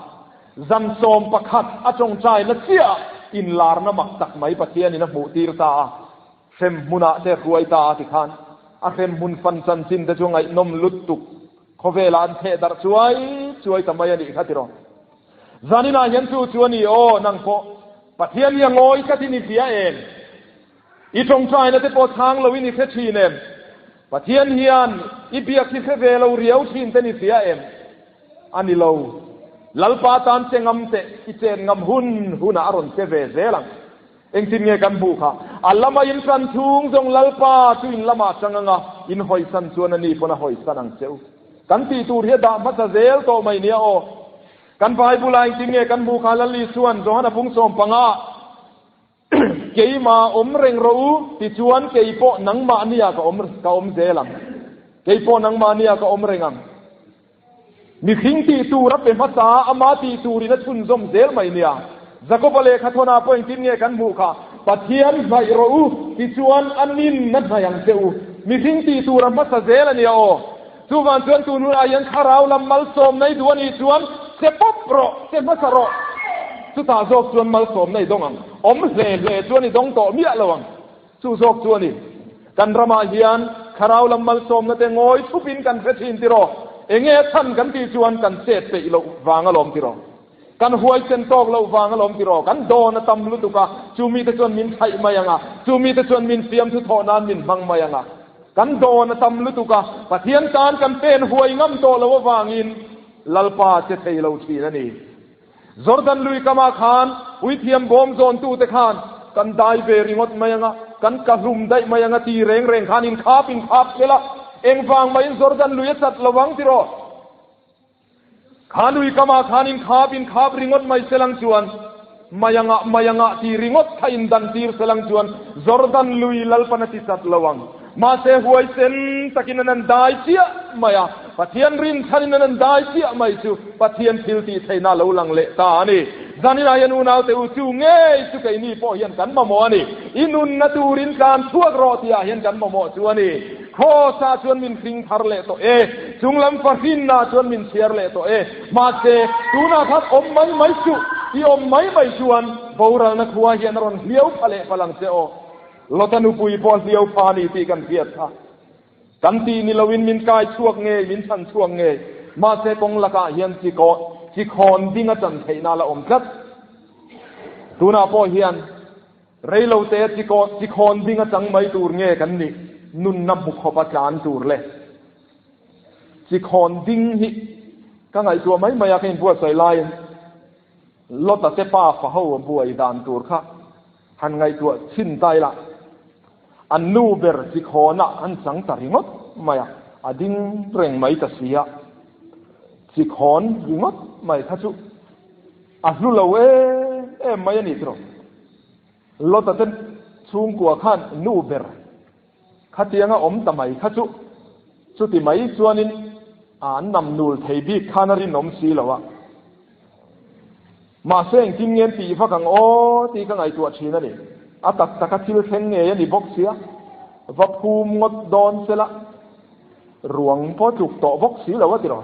zan 11 a tawngtai na chiah inlarna mak tak mai Pathianin a hmuh tir ta a, hrem hmunah te hruai ta a tikhan a hrem hmun fan chanchin te chu ngaihnawm lutuk khawvelah an theh darh chuai chuai ta mai a nih kha tiraw. Zaninah hian chu chu a ni aw, nang pawh Pathian hi a ngawi tlat in i hria em? I tawngtaina te pawh chhang loin i hre thin em? Pathian hian i biak hi hre ve lo riau thin ten i hria em? A ni lo. Lalpa tan che ngam teh, i chen ngam hun hunah a rawn che ve zel ang. Engtin nge kan hmuh kha? A lama in tan chhung zawng Lalpa chu in lamah chang anga in hawisan chuan a ni pawn a hawisan ang che u. Kan tih tur hi a dah hmasa zel tawh mai nia aw. Kan Bible-ah engtin nge kan hmuh kha? Lal Isua'n Johana bung 15 Keimah awm reng rawh u, tichuan kei pawh nangmahnia ka awm ka awm zel ang. Kei pawh nangmahnia ka awm reng ang. Mihring tih tur a pe hmasa, ama tih turin a chhunzawm zel mai nia. Jakoba lehkha thawnah pawh engtin nge kan hmuh kha? Pathian hnaih rawh u, tichuan a nin a hnaih ang che u. Mihring tih tur a hmasa zel a nia aw. Chuvang chuan tun hunah hian thlarau lam malsawm nei duh a nih chuan che pawp rawh, che hmasa rawh. Chutah zawk chuan malsawm nei dawng ang. Awm hle hle chuan i dawng tawh miah lo ang. Chu zawk chu a ni. Kan ramah hian thlarau lam malsawmna te ngawi thupin kan hre thin tiraw? Enge a chhan kan tih chuan kan chet peih loh vang alawm tiraw? Kan huaisen tawk loh vang alawm tiraw? Kan dawn a tam lutuk a, chu mite chuan min thaih mai ang a, chu mite chuan min fiamthu thawh nan min hmang mai ang a. Kan dawn a tam lutuk a, Pathian tan kan pen huai ngam tawh lo avangin Lalpa che thei lo thin a ni. Jordan lui kamah khan puithiam bawm zawntute khan kan dai ve ringawt mai ang a, kan kahlum daih mai ang a ti reng reng khan inkhap inkhap sela, engvang maiin Jordan lui a chat lo ang tiraw? Kha lui kamah khan inkhap inkhap ringawt mai selang chuan Mayanga Mayanga tih ringawt kha indan tir selang chuan Jordan lui Lalpan a ti chat lo ang. Mahse huaisen takin an an dai chiah mai a, Pathian rinchhanin an an dai chiah mai chu Pathian thil tih theihna a lo lang leh ta a ni. Zaninah hian unaute u chu ngei chu keini pawh hian kan mamawh a ni. I nunna turin tlan chhuak rawh tihah hian kan mamawh chu a ni. Kraws-ah chuan min hring thar leh tawh e, chunglam fahrinnaah chuan min chhiar leh tawh e. Mahse, tunah khan awm mai mai suh, i awm mai mai chuan boralna khua hian a rawn hliau pha leh palh ang che aw. Lota nupui pawh a hliau pha a ni tih kan hriat kha. Kan tih ni loin min kai chhuak ngei, min chhan chhuak ngei. Mahse, kawng lakah hian chi khawn ding a chan theihna a la awm tlat. Tunah pawh hian. Reilote chi khawn ding a chang mai tur nge kan nih? Nunna hmu khawp a tlan tur le. Chi khawn ding hi ka ngaihtuah mai mai a, ka inbuatsaih laiin Lota te pa fa ho a buai dan tur kha han ngaihtuah chhin ta ila, an nu ber chi khawnah an chang ta ringawt mai a, a ding reng mai ta si a, chi khawn ringawt mai kha chu A hlu lo em em mai a ni tiraw. Lota te chhungkua khan nu ber khatianga awm ta mai kha chu chuti mai chuanin an nam nul thei bik khan a rinawm si lo a. Mahse engtin nge an tih vak ang aw tih ka ngaihtuah thin a ni. A tak taka thil thleng ngei a ni bawk sia. Va phum ngawt dawn sela. Ruang pawh tluk tawh bawk si lo a tiraw.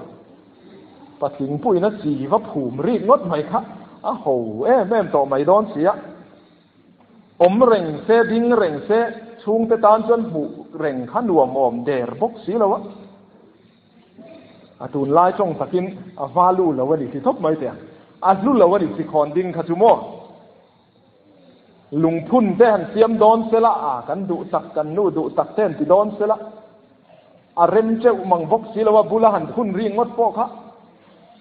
Patling puiin a chi va phum rik ngawt mai kha a ho em em tawh mai dawn si a. Awm reng se, ding reng se, chhungte tan chuan hmuh reng kha nuam awm der bawk si lo a. A tunlai tawng takin a value lo a ni ti thawp mai teh ang. A hlu lo a ni chi khawn ding kha chu maw. Lungphun te han siam dawn sela, a kan duh tak, kan nu duh tak te han ti dawn sela, a rem teuh mang bawk si lo a, bula han phun ri ngawt pawh kha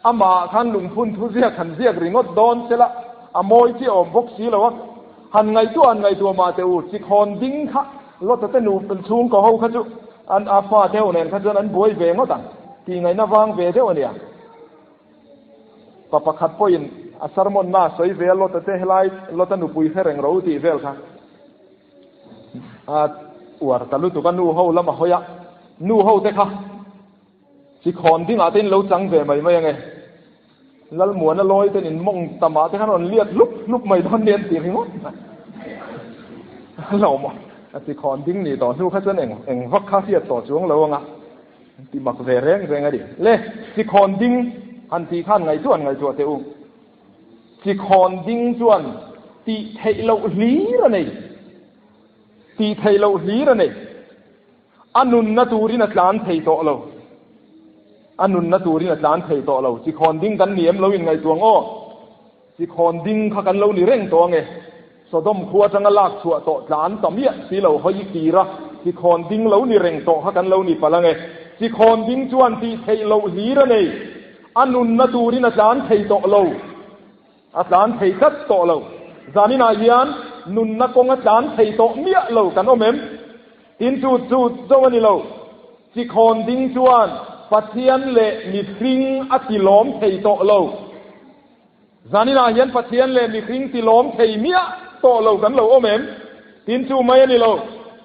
amah khan lungphun thu ziak han ziak ringawt dawn sela, a mawi chi awm bawk si lo a, han ngaihtuah han ngaihtuah mah teh u, chikhawn ding kha Lota te nu chhungkaw ho kha chu an a fa te ho nen kha chuan an buai ve ngawt ang tih ngaihna vang ve deuh a nia. Pa pakhat pawhin A sermon na sawi ve a Lota te helai Lota nupui hre reng ro tih vel kha. A uar ta lutuk a nu ho lama hawi a, nu ho te kha chi khawn dingah te in lo chang ve mai mai ange. Lalmuana lawi ten in mawng tamah te khan rawn liak hlup hlup mai dawn nia an ti ringawt mai. A lawm a chi khawn ding ni tawh hnu kha chuan eng eng vak kha hriat tawh chuang lo anga ti mak ve reng reng a ni. Le chi khawn ding han tih khan ngaihtuah an ngaihtuah teh u. Chi khawn ding chuan tih theih loh hlir a nei. Tih theih loh hlir a nei. A nunna turin a tlan thei tawh lo. A nunna turin a tlan thei tawh lo. Chikhawn ding kan ni em lo in ngaihtuah ang aw. Chikhawn ding kha kan lo ni reng tawh ange. Sodom khua atanga lak chhuah tawh tlan ta miah si lo hawi kir a, chikhawn ding lo ni reng tawh kha kan lo ni palh ange. Chikhawn ding chuan tih theih loh hlir a nei. A nunna turin a tlan thei tawh lo. A tlan thei tlat tawh lo. Zaninah hian nunna kawng a tlan thei tawh miah lo kan awm em? Tin chu chu zo a ni lo. Chikhawn ding chuan Pathian leh mihring a tilawm thei tawh lo. Zaninah hian Pathian leh mihring tilawm thei miah tawh lo kan lo awm em? Tin chu mai a ni lo.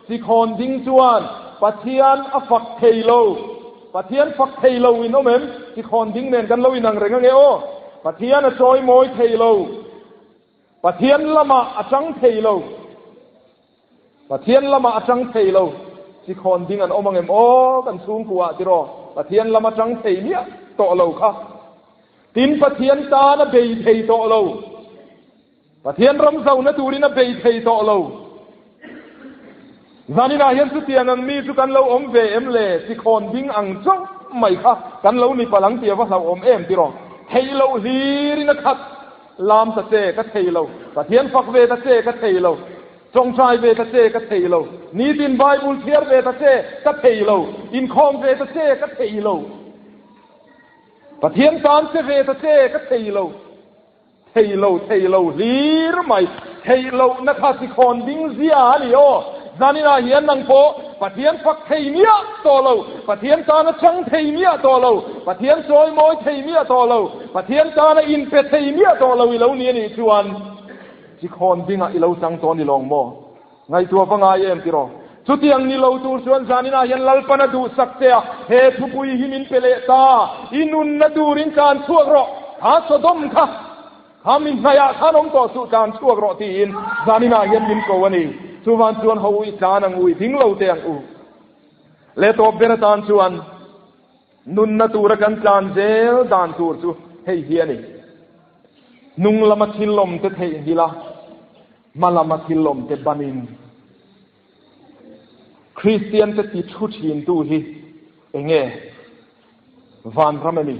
Chikhawn ding chuan Pathian a fak thei lo. Pathian fak thei lo in awm em? Chikhawn ding nen kan lo inang reng ange aw. Pathian a chawi mawi thei lo. Pathian lamah a tang thei lo. Pathian lamah a tang thei lo. Chikhawn ding an awm angem aw kan chhungkua tiraw. Pathian lama tang thei miah tawh lo kha. Tin Pathian tan a bei thei tawh lo. Pathian ram zauna turin a bei thei tawh lo. Zaninah hian chutiang ang mi chu kan lo awm ve em le? Chikhawn ding ang chauh mai kha kan lo ni palh ang tih a va hlauhawm em tiraw? Theih loh hlirin a khat. Lam ta che ka thei lo. Pathian fak ve ta che ka thei lo. Tawngtai ve ta che ka thei lo. Nitin Bible chhiar ve ta che ka thei lo. Inkhawm ve ta che ka thei lo. Pathian tan che ve ta che ka thei lo. Thei lo, thei lo hlir mai. Theih lohna kha sikhawn ding zia a ni aw. Zaninah hian nang pawh Pathian fak thei miah tawh lo, Pathian tana chang thei miah tawh lo, Pathian chawi mawi thei miah tawh lo, Pathian tana inpe thei miah tawh lo i lo ni a nih chuan sikhawn dingah i lo chang tawh a ni lawng maw? Ngaihtuah va ngai em tiraw? Chutiang ni lo tur chuan zaninah hian Lalpan a duhsak che a, he thupui hi min pe leh ta, i nunna turin tlan chhuak rawh, kha Sodom kha, kha mi hnaihah khan awm tawh suh, tlan chhuak rawh tiin zaninah hian min ko a ni. Chuvan chuan ho u i tlan ang u, i ding lo teh ang u. Leh tawp ber atan chuan nunna tura kan tlan zel dan tur chu hei hi a ni. Hnung lama thil awmte theihnghilh a, Hma lama thil awmte banin Kristiante ti thu thintu hi enge? Vanram emi?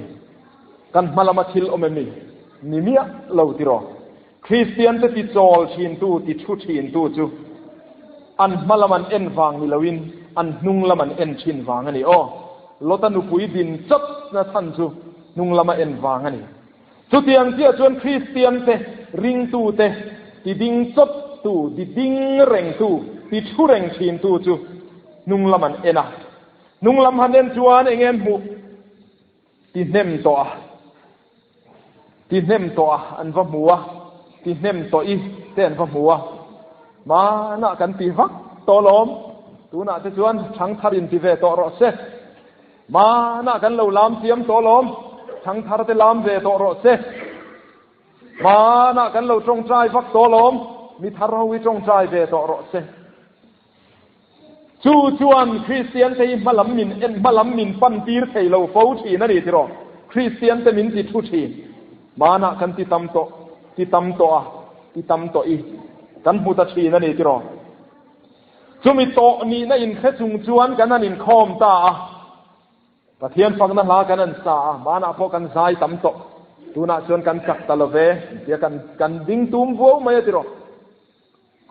Kan hma lama thil awm emi? Ni miah lo tiraw? Kristiante ti chawl thintu, ti thu thintu chu an hma lam an en vang ni loin an hnung lam an en thin vang a ni. Aw, Lota nupui din chawpna chhan chu hnung lama en vang a ni. Chutiang chiah chuan Kristiante, ringtute, ti ding chawptu, ti ding rengtu, ti thu reng thintu chu hnung lam an en a. Hnung lam han en chuan eng nge an hmuh? Ti hnem tawh a, ti hnem tawh a an va hmu a, ti hnem tawh i te an va hmu a. Hmanah kan ti vak tawh alawm, tunah te chuan thangthar in ti ve tawh rawh se. Hmanah kan lo lam chiam tawh alawm, thangthar te lam ve tawh rawh se. Hmanah kan lo tawngtai vak tawh alawm, mi thar ho hi tawngtai ve tawh rawh se. Chu chuan Kristian te hi hmalam min en hmalam min pan tir thei lo fo thin a ni tiraw? Kristian te min ti thu thin. Hmanah kan ti tam tawh, ti tam tawh a, ti tam tawh i kan hmu ta thin a ni tiraw? Chumi tawh nihna inhre chung chuan kan han inkhawm ta a, Pathian fakna hla kan han sa a, hmanah pawh kan zai tam tawh, tunah chuan kan chak ta lo ve, tia kan kan ding tum vuau mai a ti rawh.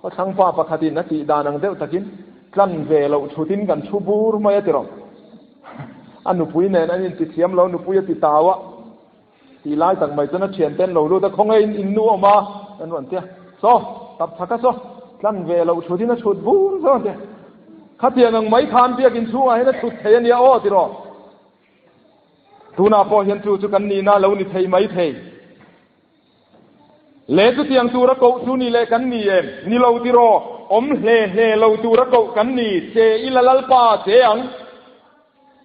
Khawthlang pa pakhatin a tih dan ang deuh takin tlan ve loh thutin kan thu bur mai a ti rawh. A nupui nen an inti thiam lo, nupui a ti tau a, tih lai tak mai chuan a thiante an lo lut a, khawnge in in nu awm a? An rawn ti a, Saw, tap chhaka saw, tlan ve loh thut in a chhut bur saw an ti a, Khatiang ang mai khan biakin chhungah hian a chhut thei a nia aw ti rawh. Tunah pawh hian chu chu kan nihna a lo ni thei mai thei. Le chutiang tura koh chu ni leh kan ni em? Ni lo tiraw? Awm hle hle lo tura koh kan ni che ila Lalpa che ang.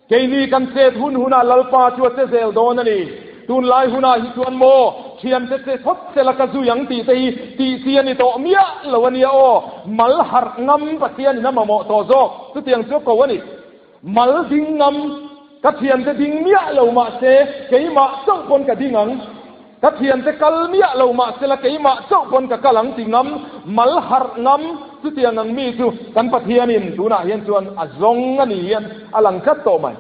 Keini kan chet hun hunah Lalpa chu a che zel dawn a ni. Tunlai hunah hi chuan maw thiante che phawt sela ka zui ang tih te hi tih chi a ni tawh miah lo a nia aw. Mal harh ngam Pathianin a mamawh tawh zawk. Chutiang chu a ko a ni. Mal ding ngam ka thiante ding miah lo mahse keimah chauh pawn ka ding ang. Ka thiante kal miah lo mahsela keimah chauh pawn ka kal ang ti ngam, mal harh ngam, chutiang ang mi chu kan Pathianin tunah hian chuan a zawng a ni hian a lang tlat tawh mai.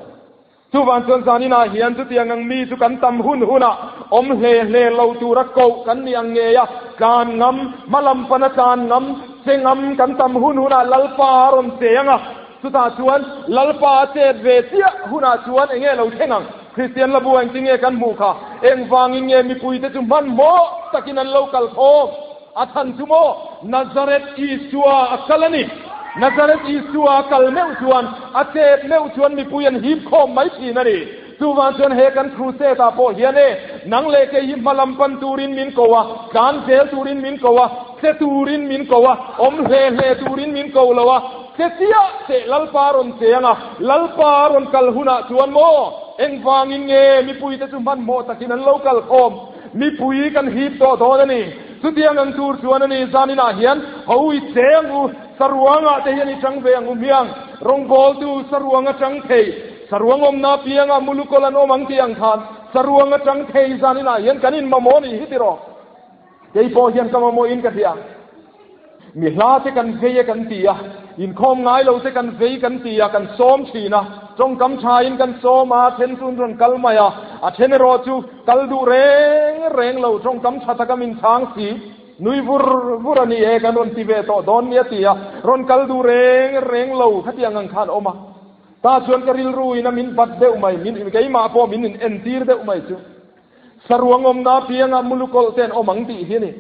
Chuvang chuan zaninah hian chutiang ang mi chu kan tam hun hunah awm hle hle lo tura koh kan ni ang ngei a, tlan ngam, hmalam pana tlan ngam, che ngam kan tam hun hunah Lalpa a rawn che ang a, chutah chuan Lalpa a chet ve chiah hunah chuan eng nge lo thleng ang? Kristian la bu engtin nge kan hmuh kha? Engvangin nge mipuite chu hmanhmawh takin an lo kal khawm? A chhan chu maw? Nazareth Isua a kal a ni. Nazareth Isua a kal meuh chuan, a chet meuh chuan mipui an hip khawm mai thin a ni. Chuvang chuan he kan crusade ah pawh hian e, nang leh kei hi hmalam pan turin min ko a, tlan zel turin min ko a, che turin min ko a, awm hle hle turin min ko lo a, Che chiah teh Lalpa rawn che ang a, Lalpa rawn kal hunah chuan maw engvangin nge mipuite chu hmanhmawh takin an lo kal khawm? Mipui kan hip tawh dawn a ni. Chutiang ang tur chuan a ni, zaninah hian ho i che ang u, saruangah te hian i chang ve ang u hmiang, rawngbawltu saruang a chang thei, saruang awmna apiangah mulukawl an awm ang tih ang khan saruang a chang thei zaninah hian kan inmamawh a nih hi tiraw? Kei pawh hian ka mamawhin ka hria. Mi hla te kan vei e kan ti a, inkhawm ngai lo te kan vei kan ti a, kan sawm thin a, tawngkam thain kan sawm a, a then chu an rawn kal mai a, a then erawh chu kal duh reng reng lo, tawngkam tha taka min chhang si, nui vur vur a ni e kan rawn ti ve tawh dawn nia ti a, rawn kal duh reng reng lo khatiang ang khan awm a. Tah chuan ka rilru in a min bat deuh mai, min keimah pawh min in entir deuh mai chu. Saruang awmna apiangah mulukawlh te an awm ang tih hi a ni.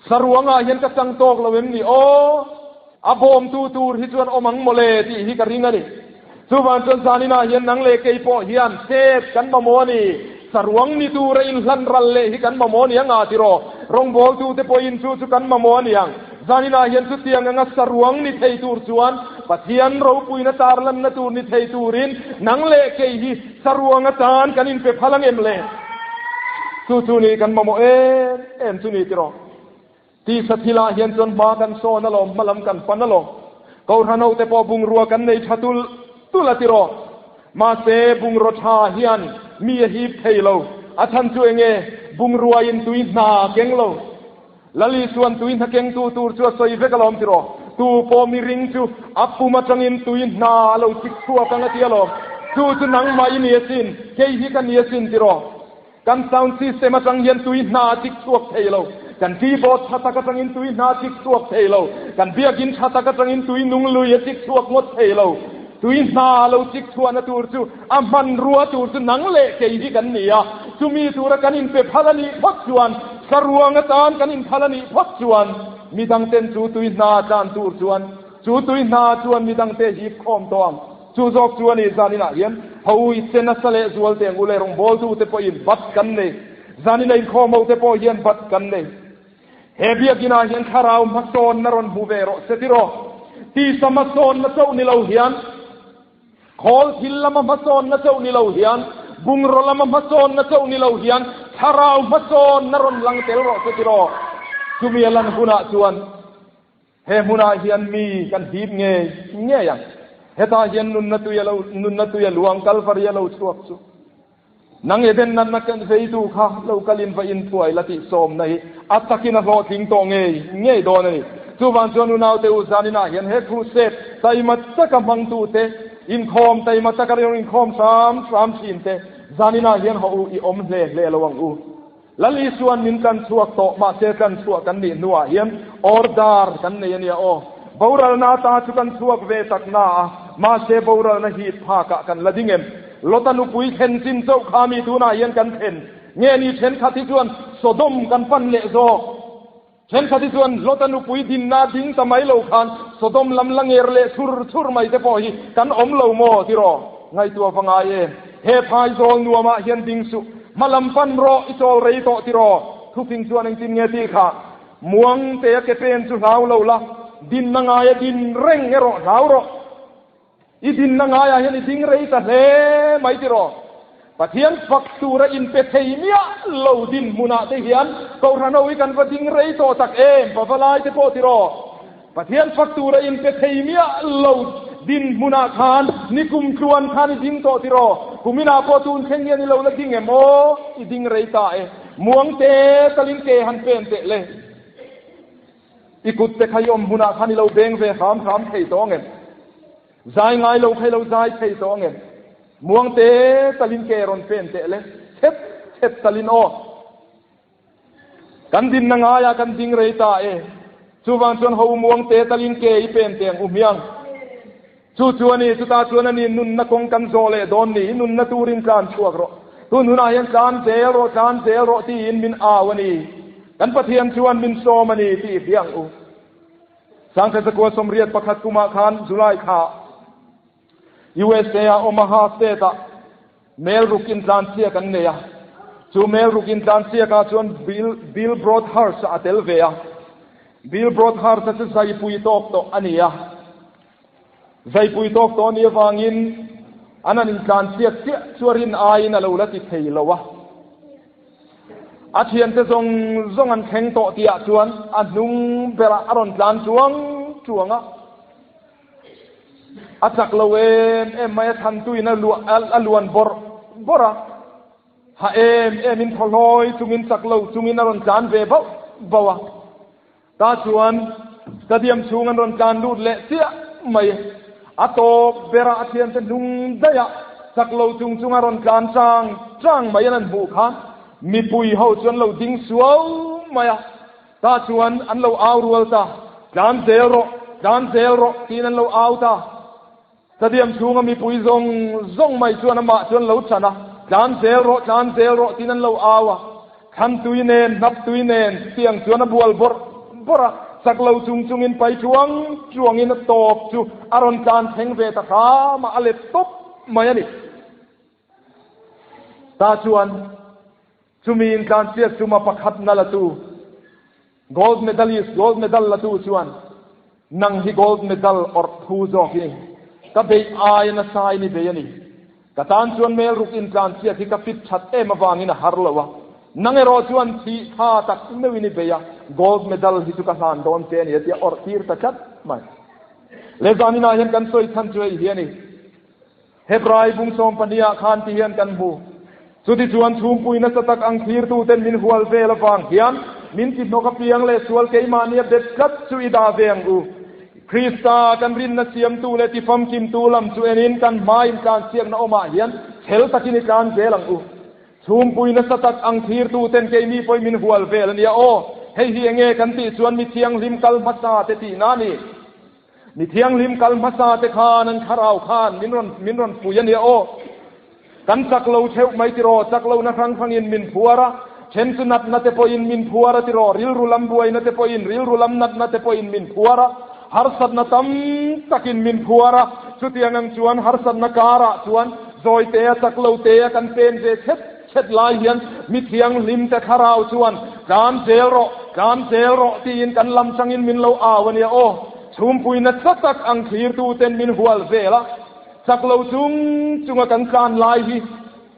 Saruangah hian ka chang tawk lo em ni aw? A bawmtu tur hi chuan awm ang mawle tih hi ka ring a ni. Chuvang chuan zaninah hian nang leh kei pawh hian chet kan mamawh a ni. Saruang ni tura inhlan ral leh hi kan mamawh a ni anga tiraw? Rawngbawltute pawhin chu chu kan mamawh a ni ang. Zaninah hian chutiang anga saruang ni thei tur chuan Pathian ropuina tarlanna tur ni thei turin nang leh kei hi Saruang atan kan inpe phal ang em le? Chu chu ni kan mamawh em em chu ni tiraw? Tisa thilah hian chuan hma kan sawn alawm, hma lam kan pan alawm. Kohhran hote pawh bungrua kan nei tha tul tul a tiraw? Mahse bungraw tha hian mi a hip thei lo. A chhan chu enge? Bungrua in tui hna a keng lo. Lali chuan tui hna kengtu tur chu a sawi vek alawm tiraw? Tu pawh miring chu a pum atangin tui hna a lo chik chhuak ang a ti alawm. Chu chu nangmah i ni asin, kei hi ka ni asin tiraw? Kan sound system atang hian tui hna a chik chhuak thei lo. Kan keyboard tha tak atangin tui hna a chik chhuak thei lo. Kan biakin tha tak atangin tui nung lui a chik chhuak ngawt thei lo. Tui hna a lo chik chhuahna tur chu a hmanrua tur chu nang leh kei hi kan ni a. Chumi tura kan inpe phal a nih phawt chuan Saruang atan kan inphal a nih phawt chuan midangten chu tui hna tlan tur chuan chu tui hna chuan midangte hip khawm tawh ang. Chu zawk chu a ni zaninah hian ho i che nasa leh zual teng u leh rawngbawltute pawhin bat kan nei. Zanina inkhawm hote pawh hian bat kan nei. He biakinah hian thlarau hmasawnna rawn hmu ve rawh se tiraw? Tisa hmasawnna chauh ni lo hian. Khawl thil lama hmasawnna chauh ni lo hian, bungraw lama hmasawnna chauh ni lo hian, thlarau hmasawnna rawn lang tel rawh se tiraw? Chumi a lan hunah chuan he hmunah hian mi kan hip ngei ngei ang. Hetah hian nunna tui a lo nunna tui a luang Kalvari a lo chhuak chu. Nang Eden natna ken veitu kha lo kalin va inthuai la tih sawmna hi a takin a hlawhtling tawh ngei ngei dawn a ni. Chuvang chuan unaute u zaninah hian he crusade taima taka hmangtute, inkhawm taima taka rilru inkhawm hram hram thinte zaninah hian haw u i awm hle hle lo ang u. Lal Isuan min tlan chhuak tawh mahse tlan chhuah kan nih hnuah hian order kan nei a nia aw. Boralna ata chu kan chhuak ve tak na a, mahse boralna hip phakah kan la ding em? Lota nupui thlen chin chauh kha mi tunah hian kan thlen nge ni? Thenkhat hi chuan Sodom kan pan leh zawk. Thenkhat hi chuan Lota nupui dinna ding ta mai lo khan Sodom lam la nger leh chhur chhur mai te pawh hi kan awm lo maw tiraw? Ngaihtuah va ngai em? He phaizawl nuamah hian ding suh. Hma lam pan rawh i chawl rei tawh tiraw? Thufing chuan engtin nge tih kha? Muang te a ke pen chu hlau lo la, dinna ngaia din reng erawh hlau rawh. I dinna ngaiah hian i ding rei ta hle mai tiraw? Pathian fak tura inpe thei miah lo dinhmunah te hian Kohhran ho hi kan va ding rei tawh tak em, va va lai te pawh tiraw? Pathian fak tura inpe thei miah lo dinhmunah khan nikum tluan khan i ding tawh tiraw? Kuminah pawh tun thleng hian i lo la ding em aw? I ding rei ta e. Muang te talin ke han pen teh le. I kut te kha i awm hmunah khan i lo beng ve hram hram thei tawh ang em? Zai ngai lo kha i lo zai thei tawh ang em? Muang te talin ke rawn pen teh le, chhet chhet talin aw. Kan dinna ngaiah kan ding rei ta e. Chuvang chuan ho muang te talin ke i pen teh ang u hmiang. Chu chu a ni, chutah chuan a ni nunna kawng kan zawh leh dawn ni, i nunna turin tlan chhuak rawh. Tun hunah hian tlan zel rawh, tlan zel rawh tiin min au a ni. Kan Pathian chuan min sawm a ni tih i hria ang u. 1981 kumah khan July thla USA-a Omaha State-ah mel ruk intlansiak an nei a. Chu mel ruk intlansiakah chuan Bill, Bill Broadhurst a tel ve a. Bill Broadhurst-a chu zaipui tawk tawh a ni a. Zaipui tawk tawh ni avangin an han intlansiak chiah chu a rin aiin a lo la ti thei lo a. A thiante zawng zawng an thleng tawh tihah chuan a hnung berah a rawn tlan chuang chuang a. A chak lo em em mai a, thantuin a a luan bawrh bawrh a. Ha em emin thaw hlawi chungin chak lo chungin a rawn tlan ve bauh bauh a. Tah chuan stadium chhung an rawn tlan lut leh chiah mai. A tawp berah a thiante hnung daih a chak lo chung chung a rawn tlan chang chang mai an han hmuh kha mipui ho chu an lo ding suau mai a. Tah chuan an lo au rual ta, Tlan zel rawh, tlan zel rawh tiin an lo au ta. Stadium chhunga mipui zawng zawng mai chuan amah chu an lo chan a, Tlan zel rawh, tlan zel rawh tiin an lo au a. Thlan tui nen, hnap tui nen chutiang chuan a bual bawrh bawrh a, chak lo chung chungin pai chuang chuangin a tawp chu a rawn tlan thleng ve ta hram a, a let tawp mai a ni. Tah chuan chumi intlansiak chuma pakhat na la tu, Gold medalist, gold medal la tu chuan nang hi gold medal awrh phu zawk i ni. Ka beih aia nasa in i bei a ni. Ka tan chuan mel ruk intlansiak hi ka fit that em avangin a har lo a. Nang erawh chuan thih tha tak meuhin i bei a, gold medal hi chu ka hlan dawn che a ni a tia awrh tir ta tlat mai. Le zaninah hian kan sawi chhan chu hei hi a ni. Hebrai bung sawmpahnih ah khan ti hian kan hmu. Chutichuan chhumpui nasa tak ang thlirtuten min hual vel avang hian min ti hnawk apiang leh sual keimahni a bet tlat chu i dah ve ang u. Krista kan rinna siamtu leh tifamkimtu lam chu enin kan hma intlansiakna awmah hian chhel takin i tlan zel ang u. Chhumpui nasa tak ang thlirtuten keimi pawhin min hual vel a nia aw. Hei hi enge kan tih chuan mi thianghlim kal hmasa te tihna a ni. Mi thianghlim kal hmasa te khan an thlarau khan min rawn min rawn pui a nia aw. Kan chak lo theuh mai tiraw, chak lohna hrang hrangin min phuar a, then chu natna te pawhin min phuar a tiraw, rilru lam buaina te pawhin, rilru lam natna te pawhin min phuar a, harsatna tam takin min phuar a, chutiang ang chuan harsatna karah chuan zawi te a chak lo te a kan pen ve chhet chhet lai hian mi thianghlim te thlarau chuan tlan zel rawh, tlan zel rawh tiin kan lam changin min lo au a nia aw. Chhumpui nasa tak ang thlirtuten min hual vel a, chak lo chung chunga kan tlan lai hi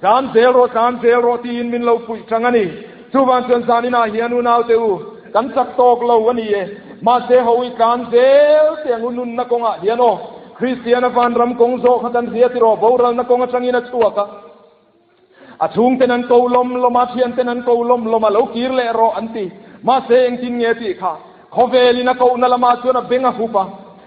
tlan zel rawh, tlan zel rawh tiin min lo puih chang a ni. Chuvang chuan zaninah hian unaute u, kan chak tawk lo a ni e. Mahse ho i tlan zel teh ang u nunna kawngah hian aw, Kristiana vanram kawng zawh kha kan hria tiraw, boralna kawng atangin a chhuak a. A chhungten an ko lawm lawm a, thianten an ko lawm lawm a, lo kir leh rawh an ti. Mahse engtin nge tih kha? Khawvelin a kohna lamah chuan a beng a hup a,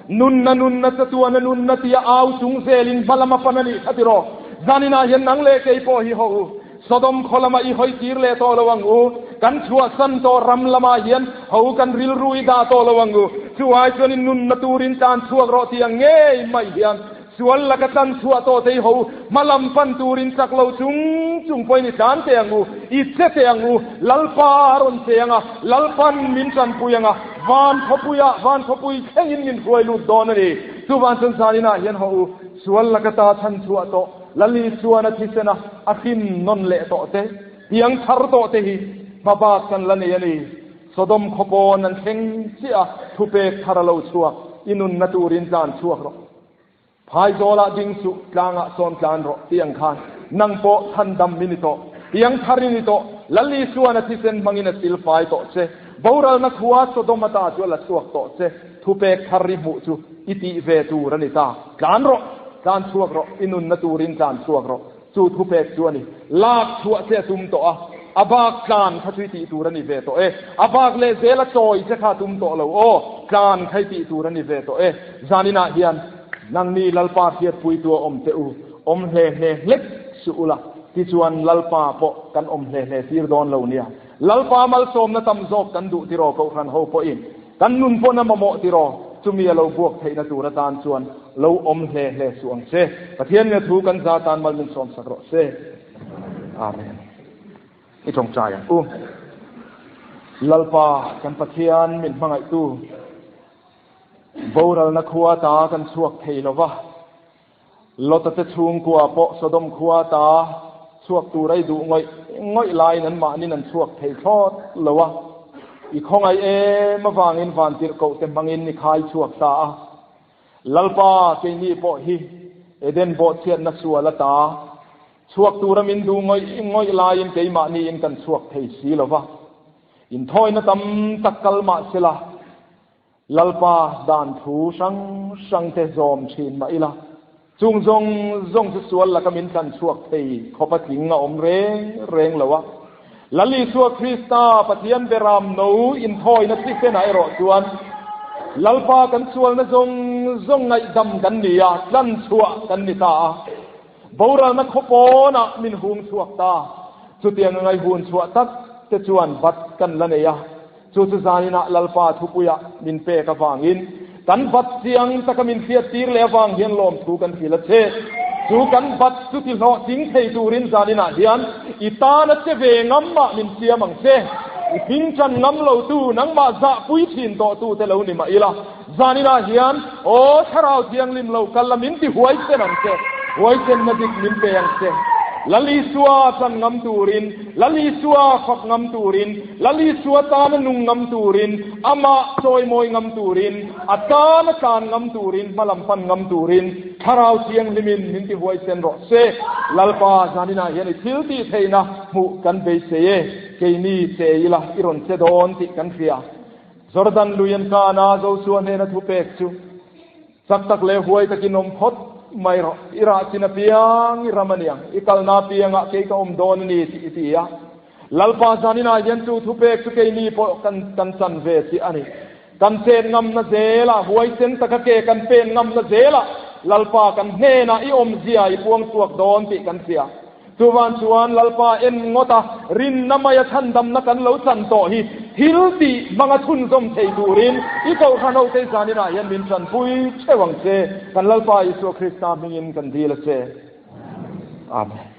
Nunna, nunna, chatuana nunna tia au chung zelin hma lam a pan a nih kha tiraw? Zaninah hian nang leh kei pawh hi haw u. Sodom khaw lamah i hawi kir leh tawh lo ang u. Kan chhuahsan tawh ram lamah hian ho kan rilru i dah tawh lo ang u. Chu ai chuan i nunna turin tlan chhuak rawh tih ang ngei mai hian Sual laka tlan chhuah tawh thei ho, hma lam pan turin chak lo chung chung pawhin i tlan teh ang u, i che teh ang u, Lalpa a rawn che ang a, Lalpan min tanpui ang a, van khawpuiah van khawpui thlengin min hruai lut dawn a ni. Chuvan chuan zaninah hian haw u, sual laka ta chhan chhuah tawh, Lali chuan a thisen a, a hrim nawn leh tawh te, piang thar tawh te hi. Hmabak kan la nei a ni. Sodom khaw pawn an thleng chiah a, thupek thar a lo chhuak, I nunna turin tlan chhuak rawh. Phaizawlah ding suh, tlangah sawn tlan rawh tih ang khan nang pawh chhandam i ni tawh, piangthar i ni tawh, Lal Isuan a thisen hmangin a silfai tawh che, boralna khua Sodom ata chu a la chhuak tawh che, thupek thar i hmuh chu i tih ve tur a ni ta, tlan rawh, tlan chhuak rawh, i nunna turin tlan chhuak rawh, chu thupek chu a ni, lak chhuah che a tum tawh a, a bak tlan kha chu i tih tur a ni ve tawh e, a bak leh zela chawi che kha a tum tawh lo aw, tlan kha i tih tur a ni ve tawh e, zaninah hian nangni Lalpa hriatpuitu a awm teh u, awm hle hle hlek suh ula, tichuan Lalpa pawh kan awm hle hle tir dawn lo nia, Lalpa malsawmna tam zawk kan duh tiraw Kohhran ho pawhin kan nun pawn a mamawh tiraw, chumi a lo buak theihna tur atan chuan lo awm hle hle suh ang che. Pathian nge thu kan za tan mal min sawmsak rawh se. Amen. I tawngtai ang u. Lalpa kan Pathian min hmangaihtu boralna khua ta kan chhuak thei lova. Lota te chhungkua pawh Sodom khua ta chhuak tur ei duh ngawih ngawih laiin anmahnin an chhuak thei thlawt lo a. I khawngaih em avangin vantirhkoh te hmangin i khai chhuak ta a. Lalpa keini pawh hi Eden bawhchhiatna sual ata chhuak tura min duh ngawih ngawih laiin keimahniin kan chhuak thei si lo va. Inthawina tam tak kal mah sela, Lalpa dan thu hrang hrang te zawm thin mah ila, chung zawng zawng chu sual laka min tlan chhuak thei khawp a tling a awm reng reng lo a. Lal Isua Krista Pathian beram no inthawina thisen ah erawh chuan Lalpa kan sualna zawng zawng ngaihdam kan ni a, tlan chhuah kan ni ta a. Boralna khaw pawnah min hung chhuak ta. Chutiang a ngaihun chhuah tak te chuan vat kan la nei a. Chu chu zaninah Lalpa thupuiah min pek avangin kan bat chiang taka min hriattir leh avang hian lawmthu kan hrilh a che. Chu kan bat chu ti hlawhtling thei turin zaninah hian i tana che ve ngam mah min siam ang che. I hming tan ngam lotu nangmah zahpui thin tawhtute lo ni mah ila, zaninah hian aw Thlarau Thianghlim lo kal la min ti huaisen ang che, huaisenna dik min pe ang che. Lal Isua tan ngam turin, Lal Isua fak ngam turin, Lal Isua tana nung ngam turin, amah chawimawi ngam turin, a tana tlan ngam turin, hmalam pan ngam turin Thlarau Thianghlimin min ti huaisen rawh se. Lalpa zaninah hian i thil tih theihna hmuh kan beisei e, keini che ila i rawn che dawn tih kan hria. Jordan lui an kan a, Josua hnena thupek chu chak tak leh huai takin awm phawt mai rawh. I rah chin apiang i ram a niang, i kalna apiangah kei ka awm dawn a ni tih i ti a. Lalpa zaninah hian chu thupek chu keini pawh kan kan chan ve chiah a ni. Kan chet ngamna zelah, huaisen taka ke kan pen ngamna zelah Lalpa kan hnenah i awmzia i puang chhuak dawn tih kan hria. Chuvan chuan Lalpa en ngawt a, rinna maia chhandamna kan lo chan tawh hi thil tih hmanga chhunzawm thei turin i Kohhran hote zaninah hian min chanpui theuh ang che. Kan Lalpa Isua Krista hmingin kan dil a che. Amen.